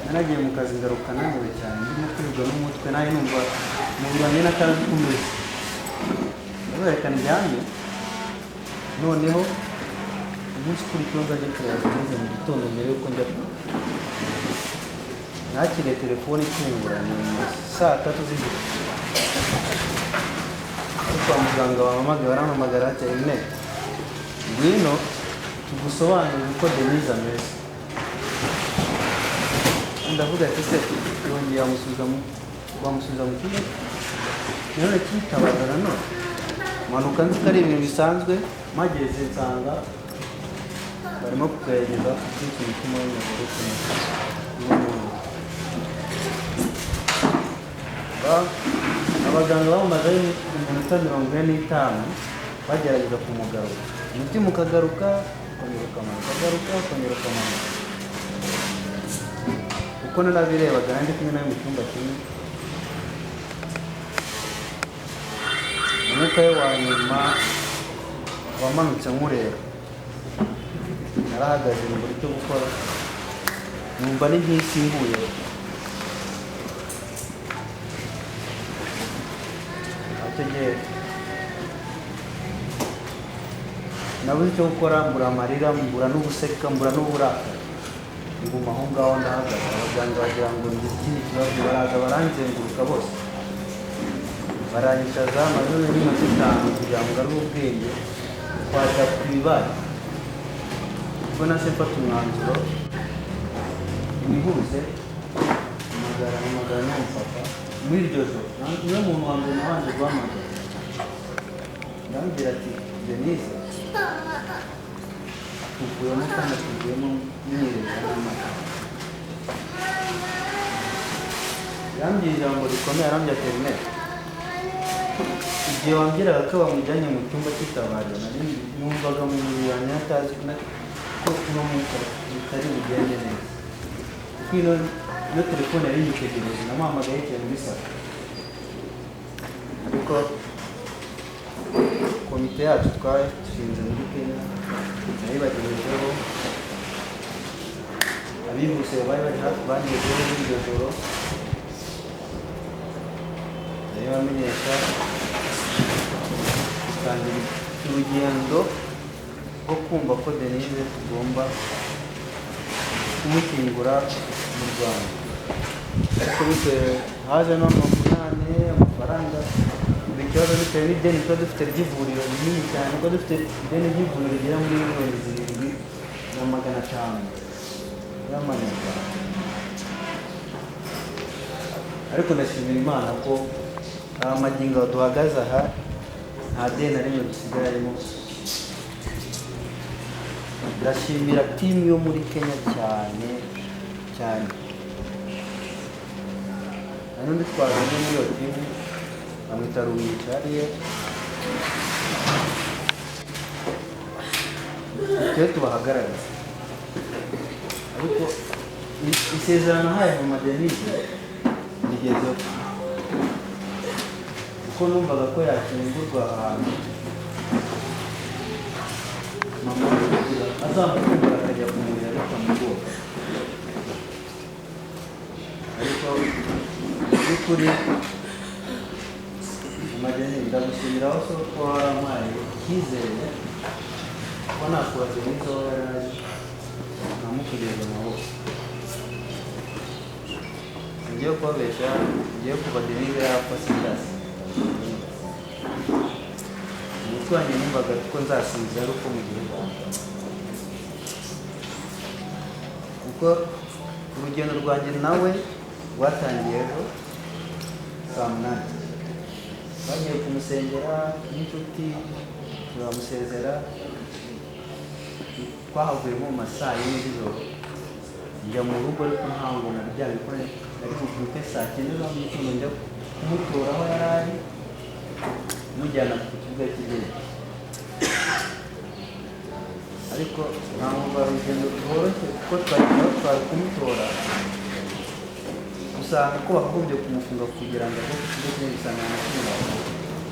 Naragiye mu kazi ngaruka naniwe cyane, ndimo kwibwa n'umutwe, nawe numva umubiri wanjye n'atazi uko umeze. Ndabereka ndyamye, noneho umunsi ukurikiyeho nzajya kureba Denise mu gitondo mbere y'uko njya. Nakiriye telefone itunguranye mu saa tatu z'ijoro, ariko kwa muganga bampamagaye, barampamagara ati Ine ngwino tugusobanurire uko Denise ameze. Ndavuga ati se yongeye bamusubiza mu cyumba nanone cyitabaza, nanone manuka nzi ko ari ibintu bisanzwe, mpageze nsanga barimo kugerageza kubyutsa umutima w'umugore n'umuntu. Abaganga bamumazeho iminota 45 bagerageza kumugarura, umutima ukagaruka ukongera ukamanuka, ukagaruka ukongera ukamanuka. Uko narabirebaga nari ndi kumwe nawe mu cyumba kimwe, umwuka we wa nyuma wamanutse nkureba. Narahagaze mbura icyo gukora, numva ni nk'isi nguye. Icyo gihe nabuze icyo gukora, mbura amarira, mbura n'ubuseka, mbura n'uburakari, nguma aho ngaho ndahagaze. Abaganga bagira ngo ngize ikindi kibazo, baraza baranzenguruka bose baranyicaza, maze n'iminota 5 kugira ngo ngarure ubwenge twajya ku ibibaye. Ubwo nase mfata umwanzuro wihuse, mpamagara n'umupapa muri iryo joro, niwe muntu wa mbere nabanje guhamagara. Ndamubwira ati Denise tuvuyemo kandi tuvuyemo mwirebera n'amata. Yambwiye ijambo rikomeye, arambwira ati Ine igihe wambwiraga ko bamujyanye mu cyumba cy'itabariro, nari numvaga mu mubiri wanjye ntazi ko uno mwuka bitari bugende neza, kuko ino telefone yari yitegereje, namuhamagaye yicaye muri salo. Ariko komite yacu twashinze muri Kenya nayibagejejeho, abihuse bari bari hafi bangezeho muri iryo joro, ndabibamenyesha. Dutangira urugendo rwo kumva ko Denise tugomba kumushyingura mu Rwanda, ariko bitewe haje n'amavunane amafaranga, buri kibazo bitewe n'ideni tuba dufite ry'ivuriro rinini cyane, kuko dufite ideni ry'ivuriro rigera muri 7,500,000 y'amanyarwanda. Ariko ndashimira Imana ko amagingo duhagaze aha nta deni na rimwe dusigayemo. Ndashimira timu yo muri Kenya cyane cyane. Hari n'undi twazanye muri iyo timu bamwita Ruwicariye, twe tubahagarariye, ariko isezerano nahaye mama Denise rigezeho, kuko numvaga ko yakingurwa ahantu mama azamukundura akajya kumurira bitamugora. Ariko mu by'ukuri mama Denise ndagushimira aho so ko warampaye icyizere ko nakura Denise aho yari ari nkamukugeza amahoro. Ngiye kubabesha, ngiye kuva Denise yapfa sindasinzira. Umutwe wanjye numvaga ko nzasinzira ari uko mu gihe, kuko urugendo rwanjye nawe Rwatangiye ejo saa 8, bagiye kumusengera n'inshuti, turamusezera. Twahavuye nko mu ma saa 4 z'ijoro, njya mu rugo, ariko ntabwo naryamye kuko nari bubyuke saa 9 za mu gitondo njya kumutora aho yari ari, mujyana ku kibuga cy'indege. Ariko ntabwo rwari urugendo rworoshye, kuko twari twari kumutora usanga ko bakagombye kumufunga kugira ngo ave ku kigo cy'indege, usanga nta na kimwe bakora.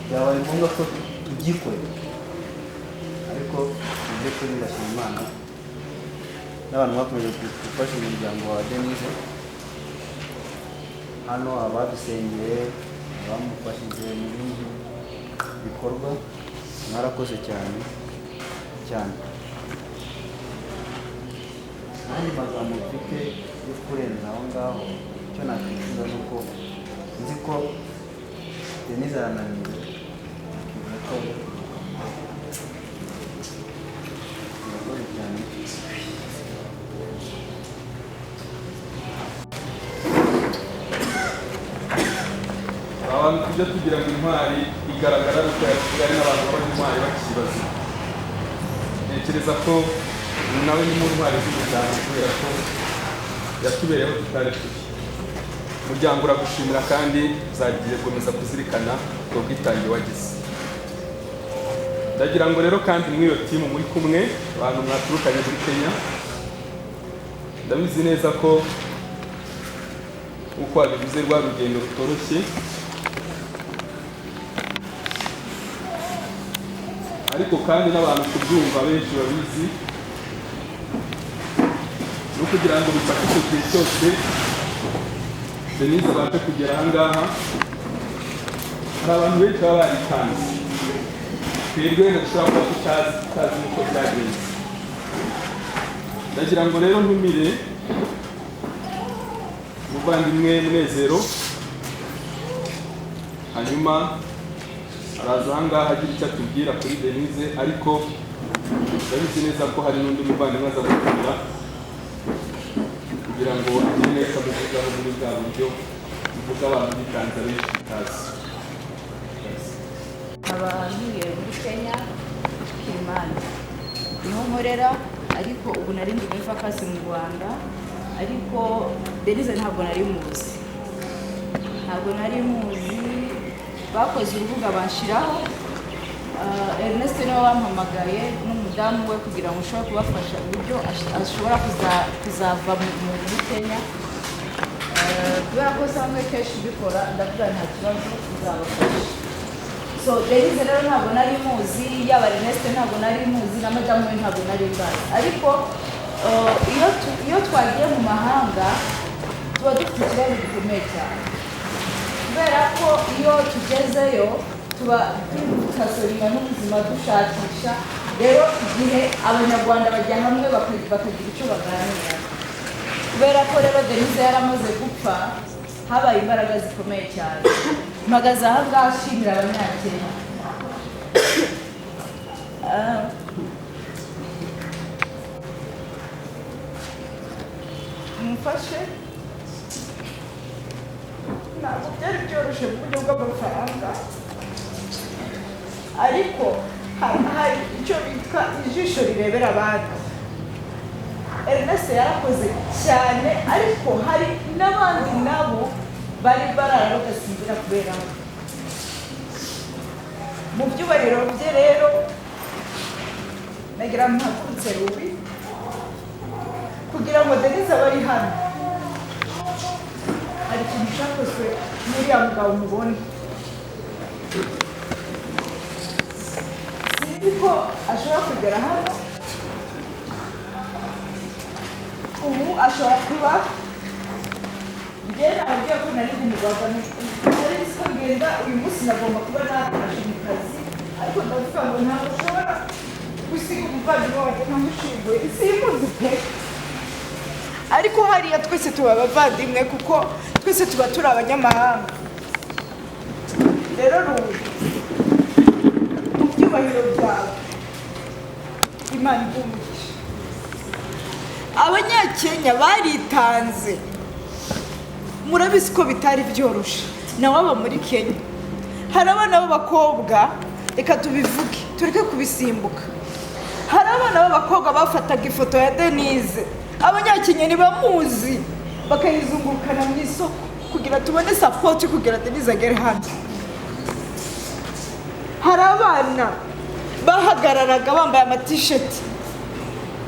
Byabaye ngombwa ko tubyikorera, ariko mu by'ukuri ndashima Imana n'abantu bakomeje gufasha umuryango wa Denise hano, abadusengeye, abamufashije mu bindi bikorwa, mwarakoze cyane cyane. Andi magambo mfite yo kurenza aho ngaho, icyo nakwifuza ni uko nzi ko Denise arananiwe, akivuga ko aje kuruhuka mu mahoro. Murakoze cyane. Abantu tujya tugira ngo intwari igaragara ari uko yapfuye, hari n'abantu baba intwari bakiri bazima. Ntekereza ko uyu nawe ni mu ntwari z'umuryango, kubera ko yatubereyeho tutari turi. Umuryango uragushimira kandi uzagiye gukomeza kuzirikana ubwo bwitange wagize. Ndagira ngo rero kandi muri iyo timu muri kumwe, abantu mwaturukanye muri Kenya, ndabizi neza ko uko wabivuze rwa rugendo rutoroshye, ariko kandi n'abantu kubyumva benshi babizi, no kugira ngo bifate icyo gihe cyose Denise abashe kugera aha ngaha, hari abantu benshi baba baritanze, twebwe wenda dushobora kuba tutazi n'uko byagenze. Ndagira ngo rero ntumire umuvandimwe Munezero, hanyuma araza aha ngaha agira icyo atubwira kuri Denise, ariko ndabizi neza ko hari n'undi muvandimwe aza gutumira kugira ngo agire neza amuvugaho muri bwa buryo buvuga abantu bitanze benshi bitazi. Nkaba ntuye muri Kenya, Kilimani niho nkorera, ariko ubu nari ndi muri vacances mu Rwanda. Ariko Denise ntabwo nari muzi, ntabwo nari muzi. Bakoze urubuga banshiraho. Ernest niwe wampamagaye n'umudamu we kugira ngo ushobore kubafasha uburyo ashobora kuzava muri Kenya. Kubera ko nsanzwe kenshi mbikora, ndavuga nta kibazo nzabafasha. So Denise rero ntabwo nari muzi, yaba Ernest ntabwo nari muzi, na madamu we ntabwo nari mbazi. Ariko iyo twagiye mu mahanga tuba dufite ikibazo gikomeye cyane, kubera ko iyo tugezeyo tuba tukasorima n'ubuzima dushakisha. Rero igihe Abanyarwanda bajya hamwe bakagira icyo baganira, kubera ko rero Denise yaramaze gupfa, habaye imbaraga zikomeye cyane. Mpagaze aha ngaha nshimira Abanyakenya. Mumfashe, ntabwo byari byoroshye mu buryo bw'amafaranga, ariko hari icyo bitwa ijisho rirebera abandi. Ernest yarakoze cyane, ariko hari n'abandi nabo bari barara bagasinzira kubera we. Mu byubahiro bye rero nagira mpagurutse rubi kugira ngo Denise abe ari hano. Hari ikintu cyakozwe n'uriya mugabo mubona, sinzi ko ashobora kugera hano ubu, ashobora kuba njye nababwiye ko nari ndi mu Rwanda, nari nzi ko ngenda uyu munsi nagomba kuba natashe mu kazi, ariko ndavuga ngo ntabwo nshobora gusiga umuvandimwe wanjye ntamushinguye, simuzi pe. Ariko hariya twese tuba abavandimwe, kuko twese tuba turi abanyamahanga. Rero rubu mu byubahiro byawe, Imana iguhe umugisha. Abanyakenya baritanze. Murabizi ko bitari byoroshe, nawe aba muri Kenya. Hari abana b'abakobwa, reka tubivuge tureke kubisimbuka, hari abana b'abakobwa bafataga ifoto ya Denise, Abanyakenya ntibamuzi, bakayizungurukana mu isoko kugira tubone support kugira Denise agere hano. Hari abana bahagararaga bambaye amatisheti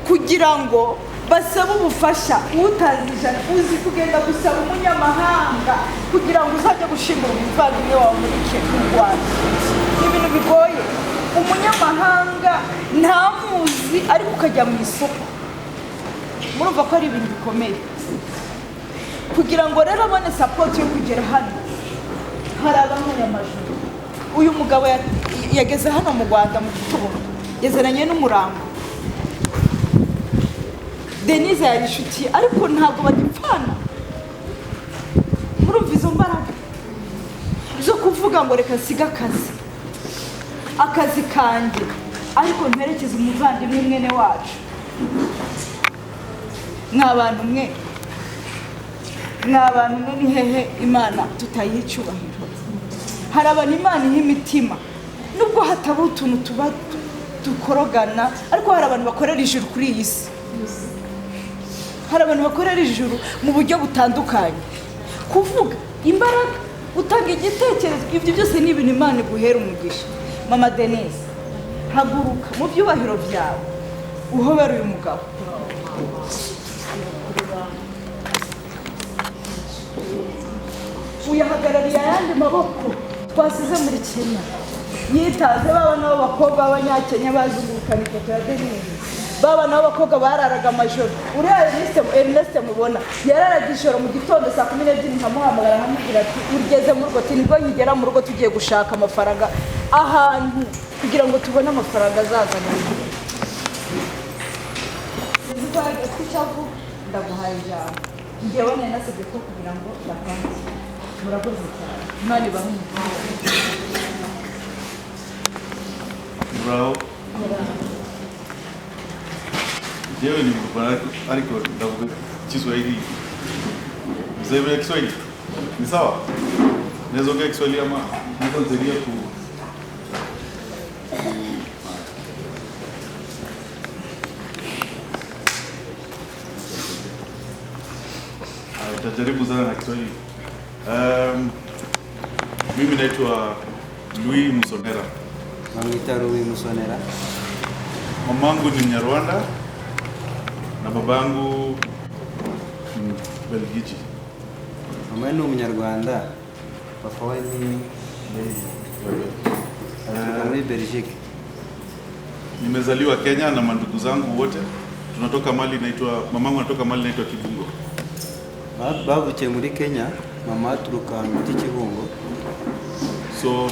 kugira ngo basabe ubufasha. Utanze 100, uzi kugenda gusaba umunyamahanga kugira ngo uzajye gushingura umuvandimwe wawe muri Kenya, mu Rwanda, ni ibintu bigoye. Umunyamahanga ntamuzi, ariko ukajya mu isoko, murumva ko ari ibintu bikomeye. Kugira ngo rero abone support yo kugera hano, hari abanyamajoro. Uyu mugabo yageze hano mu Rwanda mu gitondo, yazananye n'umurambo. Denise yari inshuti ye, ariko ntabwo bagipfana. Murumva izo mbaraga zo kuvuga ngo reka nsige akazi kanjye, ariko mperekeze umuvandimwe mwene wacu. Mwa bantu mwe, mwa bantu mwe, ni hehe Imana tutayiha icyubahiro? Hari abantu Imana iha imitima, nubwo hataba utuntu tuba dukorogana, ariko hari abantu bakorera ijuru kuri iyi si. Hari abantu bakorera ijuru mu buryo butandukanye. Kuvuga, imbaraga, gutanga igitekerezo, ibyo byose ni ibintu Imana iguhera umugisha. Mama Denise, haguruka mu byubahiro byawe, uhobere uyu mugabo. Uyahagarariye ayandi maboko twasize muri Kenya, yitaze baba n'abakobwa b'Abanyakenya bazungurukana ifoto ya Denise, baba n'abakobwa bararaga amajoro. Uriya Ernest mubona yararaga ijoro, mu gitondo saa 12 nkamuhamagara nkamubwira ati ugeze mu rugo? Ati nibwo nkigera mu rugo, tugiye gushaka amafaranga ahantu kugira ngo tubone amafaranga azaza mu rugo. Ndaguhaye ijambo, njyewe nari nasabye ko kugira ngo ndakanze. Murakoze cyane, Imana ibahe umugisha. Muraho. Jewe ni Mrwanda ariko ndavuga Kiswahili. Mzee wa Kiswahili. Ni sawa? Naweza ongea Kiswahili ama naweza nisaidia ku Tajaribu sana na Kiswahili. Mimi naitwa Louis Musonera. Bamwita Louis Musonera. Mamangu ni Mnyarwanda na babangu ni Belgiji. Mama ni Umunyarwanda, papa we ni muri Belgique. Nimezaliwa Kenya na mandugu zangu wote. Tunatoka mali inaitwa, mamangu anatoka mali inaitwa Kibungo. Bavukiye muri Kenya, mama aturuka mu Kibungo. So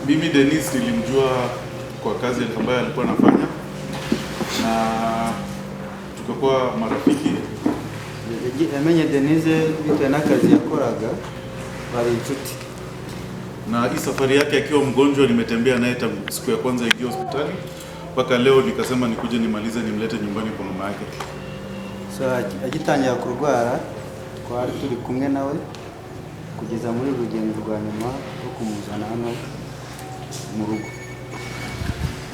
mimi Denise nilimjua kwa kazi ambayo alikuwa anafanya na tukakuwa marafiki. Yamenye Denise bitewe n'akazi yakoraga, bari inshuti. Na hii safari yake akiwa mgonjwa nimetembea naye tangu siku ya kwanza ingia hospitali mpaka leo, nikasema nikuje nimalize nimlete nyumbani kwa mama yake. So agitangira kurwara twari turi kumwe nawe kugeza muri rugendo rwa nyuma rwo kumuzana hano mu rugo.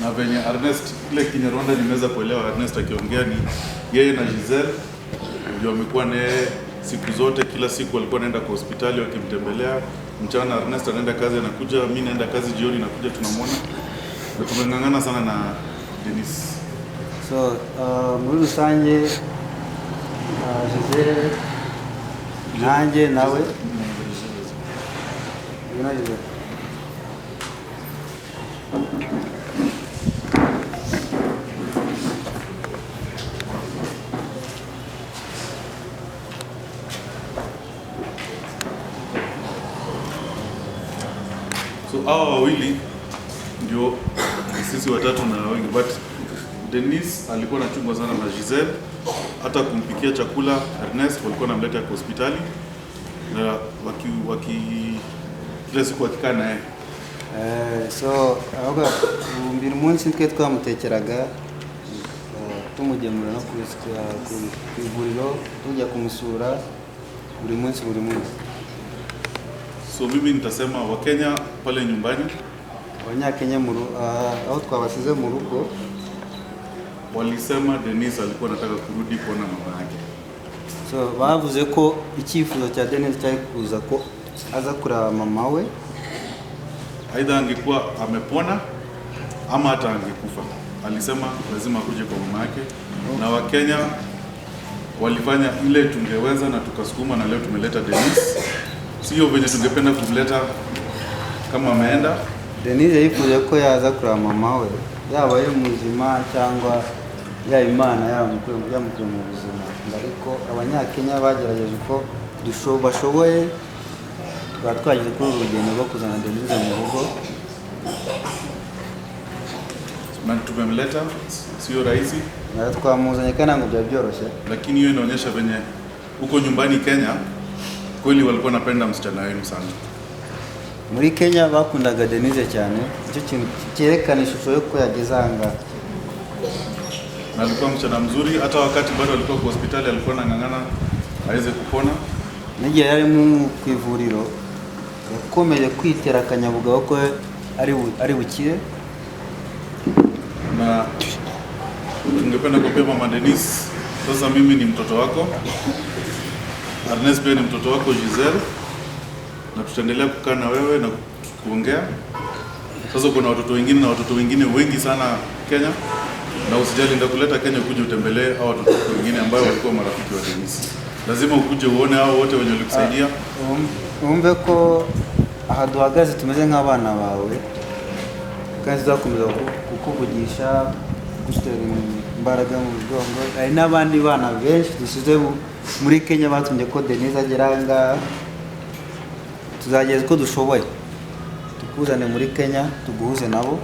Na venye Ernest kile Kinyarwanda nimeweza kuelewa Ernest akiongea ni yeye na Giselle ndio wamekuwa naye siku zote, kila siku walikuwa wanaenda kwa hospitali wakimtembelea. Mchana Ernest anaenda kazi anakuja, mimi naenda kazi jioni nakuja tunamuona. Na tumeng'ang'ana sana na Denise. So muri rusange Giselle nanjye nawe Giselle. So hawa wawili ndio sisi watatu na wengi, but Denise alikuwa anachungwa sana na Giselle, hata kumpikia chakula Ernest walikuwa wanamleta kwa hospitali na waki kila siku wakikaa naye. So avuga buri munsi twe twamutekeraga, tumugemura no ku ivuriro, tujya kumusura. Buri munsi, buri munsi. So mimi nitasema Wakenya pale nyumbani, Abanyakenya aho twabasize mu rugo, walisema Denise alikuwa anataka kurudi kuona mama yake. So bavuze ko icyifuzo cya Denise cyari kuza ko aza kureba mama we. Aidha angekuwa amepona ama hata angekufa. Alisema lazima akuje kwa mama yake, na Wakenya walifanya ile tungeweza na tukasukuma, na leo tumeleta Denise. Sio venye tungependa kumleta kama ameenda. Denise yifuje ko yaza kureba mama we, yaba ari muzima cyangwa yaba Imana yamukuye mu buzima. Ariko Abanyakenya bagerageje uko bashoboye, tukaba twagize kuri uru rugendo rwo kuzana Denise mu rugo. Na tumemleta, sio rahisi. Na twamuzanye kandi ntabwo byari byoroshye. Lakini hiyo inaonyesha venye huko nyumbani Kenya kweli walikuwa wanapenda msichana wenu sana. Muri Kenya bakundaga Denise cyane, icyo kintu cyerekana ishusho yo ko yageze aha ngaha. Na alikuwa msichana mzuri, hata wakati bado alikuwa kwa hospitali alikuwa anang'ang'ana aweze kupona. N'igihe yari ku ivuriro yakomeje kwitera akanyabugabo ko ari bukire. Na tungependa kuambia Mama Denise, sasa mimi ni mtoto wako, Ernest pia ni mtoto wako, Giselle, na tutaendelea kukaa na wewe na kuongea. Sasa kuna watoto wengine na watoto wengine wengi sana Kenya, na usijali, nitakuleta Kenya ukuje utembelee hao watoto wengine ambao walikuwa marafiki wa Denise. Lazima ukuje uone hao wote wenye walikusaidia. Umve ko aha duhagaze tumeze nk'abana bawe, kandi tuzakomeza kukuvugisha, kugutera imbaraga mu mugongo. Hari n'abandi bana benshi dusize muri Kenya batumye ko Denise agera aha ngaha. Tuzagerageza uko dushoboye tukuzane muri Kenya, tuguhuze nabo,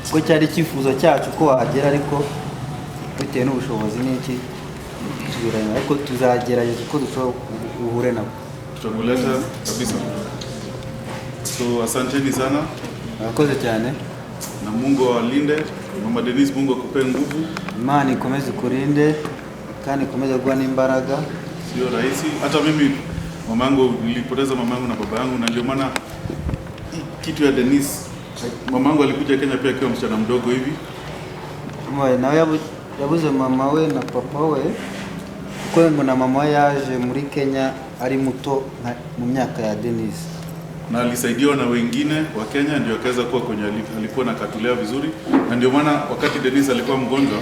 kuko cyari icyifuzo cyacu ko wahagera, ariko bitewe n'ubushobozi n'iki tubiranye, ariko tuzagerageza uko dushoboye uhure nabo. Tutakuleta kabisa. So asanteni sana. Murakoze cyane. Na Mungu awalinde. Mama Denise, Mungu akupe nguvu. Imana ikomeze ikurinde kandi ikomeze kuguha n'imbaraga. Sio rahisi. Hata mimi mamangu, nilipoteza mamangu na baba yangu, na ndio maana kitu ya Denise, mamangu alikuja Kenya pia akiwa msichana mdogo hivi. Nawe yabuze mama we na papa we, kuko ngo na mama we yaje muri Kenya ari muto mu myaka ya Denise. Na alisaidiwa na wengine wa Kenya ndio akaweza kuwa kwenye alikuwa na katulea vizuri, na ndio maana wakati Denise alikuwa mgonjwa,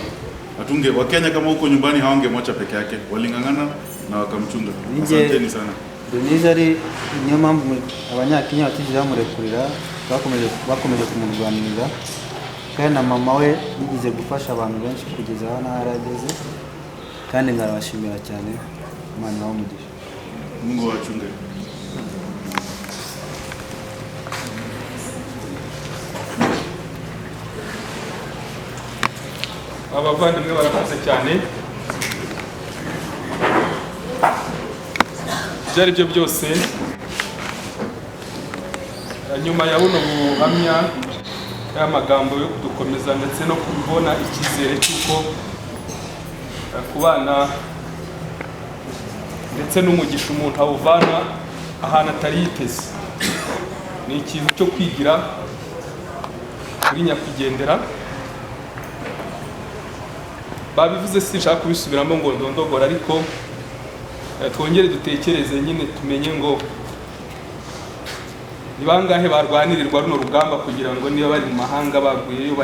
atunge wa Kenya kama huko nyumbani hawangemwacha peke yake, waling'ang'ana na wakamchunga. Asanteni sana. Denise ari niyo mpamvu Abanyakenya batigeze bamurekurira, bakomeje kumurwanirira, kandi na mama we yigeze gufasha abantu benshi kugeza aho n'aho arageze, kandi ngarabashimira cyane. Imana ibahe umugisha. Mungu awachunge. Abavandimwe barakoze cyane. Ibyo ari byo byose, nyuma ya buno buhamya y'amagambo yo kudukomeza ndetse no kubona icyizere cy'uko kubana ndetse n'umugisha umuntu awuvana ahantu atari yiteze, ni ikintu cyo kwigira kuri nyakwigendera. Babivuze sinshaka kubisubiramo ngo ndondogora, ariko twongere dutekereze nyine tumenye ngo ni bangahe barwanirirwa runo rugamba kugira ngo niba bari mu mahanga baguyeyo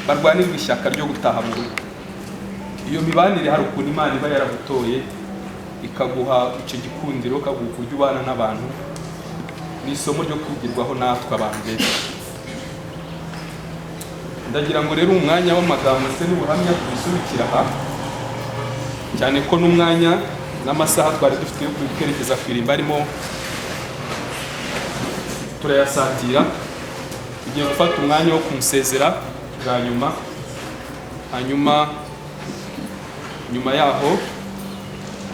barwanirwe ishyaka ryo gutaha mu rugo. Iyo mibanire hari ukuntu Imana iba yaragutoye ikaguha icyo gikundiro, ikaguha uburyo ubana n'abantu. Ni isomo ryo kwigirwaho natwe abantu benshi. Ndagira ngo rero umwanya w'amagambo ndetse n'ubuhamya tubisubikira aha, cyane ko n'umwanya n'amasaha twari dufite yo kwerekeza ku irimba arimo turayasatira. Tugiye gufata umwanya wo kumusezera bwa nyuma, hanyuma nyuma yaho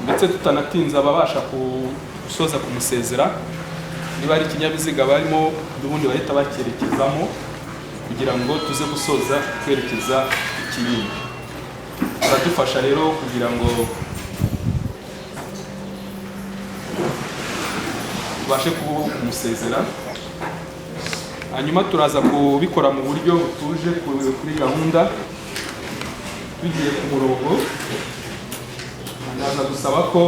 ndetse tutanatinze ababasha gusoza kumusezera, niba ari ikinyabiziga barimo n'ubundi bahita bakerekezamo kugira ngo tuze gusoza kwerekeza Ikinyinya. Baradufasha rero kugira ngo Tubashe kumusezera, hanyuma turaza kubikora mu buryo butuje kuri gahunda, tugiye ku murongo. Ndaza gusaba ko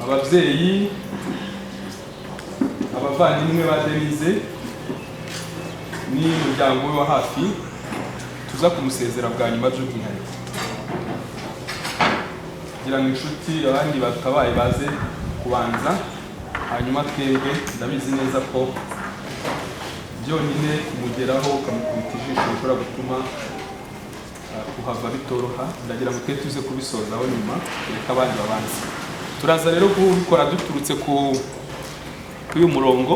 ababyeyi, abavandimwe ba Denise n'umuryango we wa hafi tuza kumusezera bwa nyuma by'umwihariko, kugira ngo inshuti, abandi bakabaye baze kubanza, hanyuma twebwe ndabizi neza ko byonyine kumugeraho ukamukubita ijisho bishobora gutuma kuhava bitoroha. Ndagira ngo twe tuze kubisozaho nyuma, reka abandi babanze. Turaza rero kubikora duturutse kuri uyu murongo,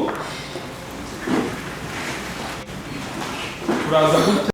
turaza gutya.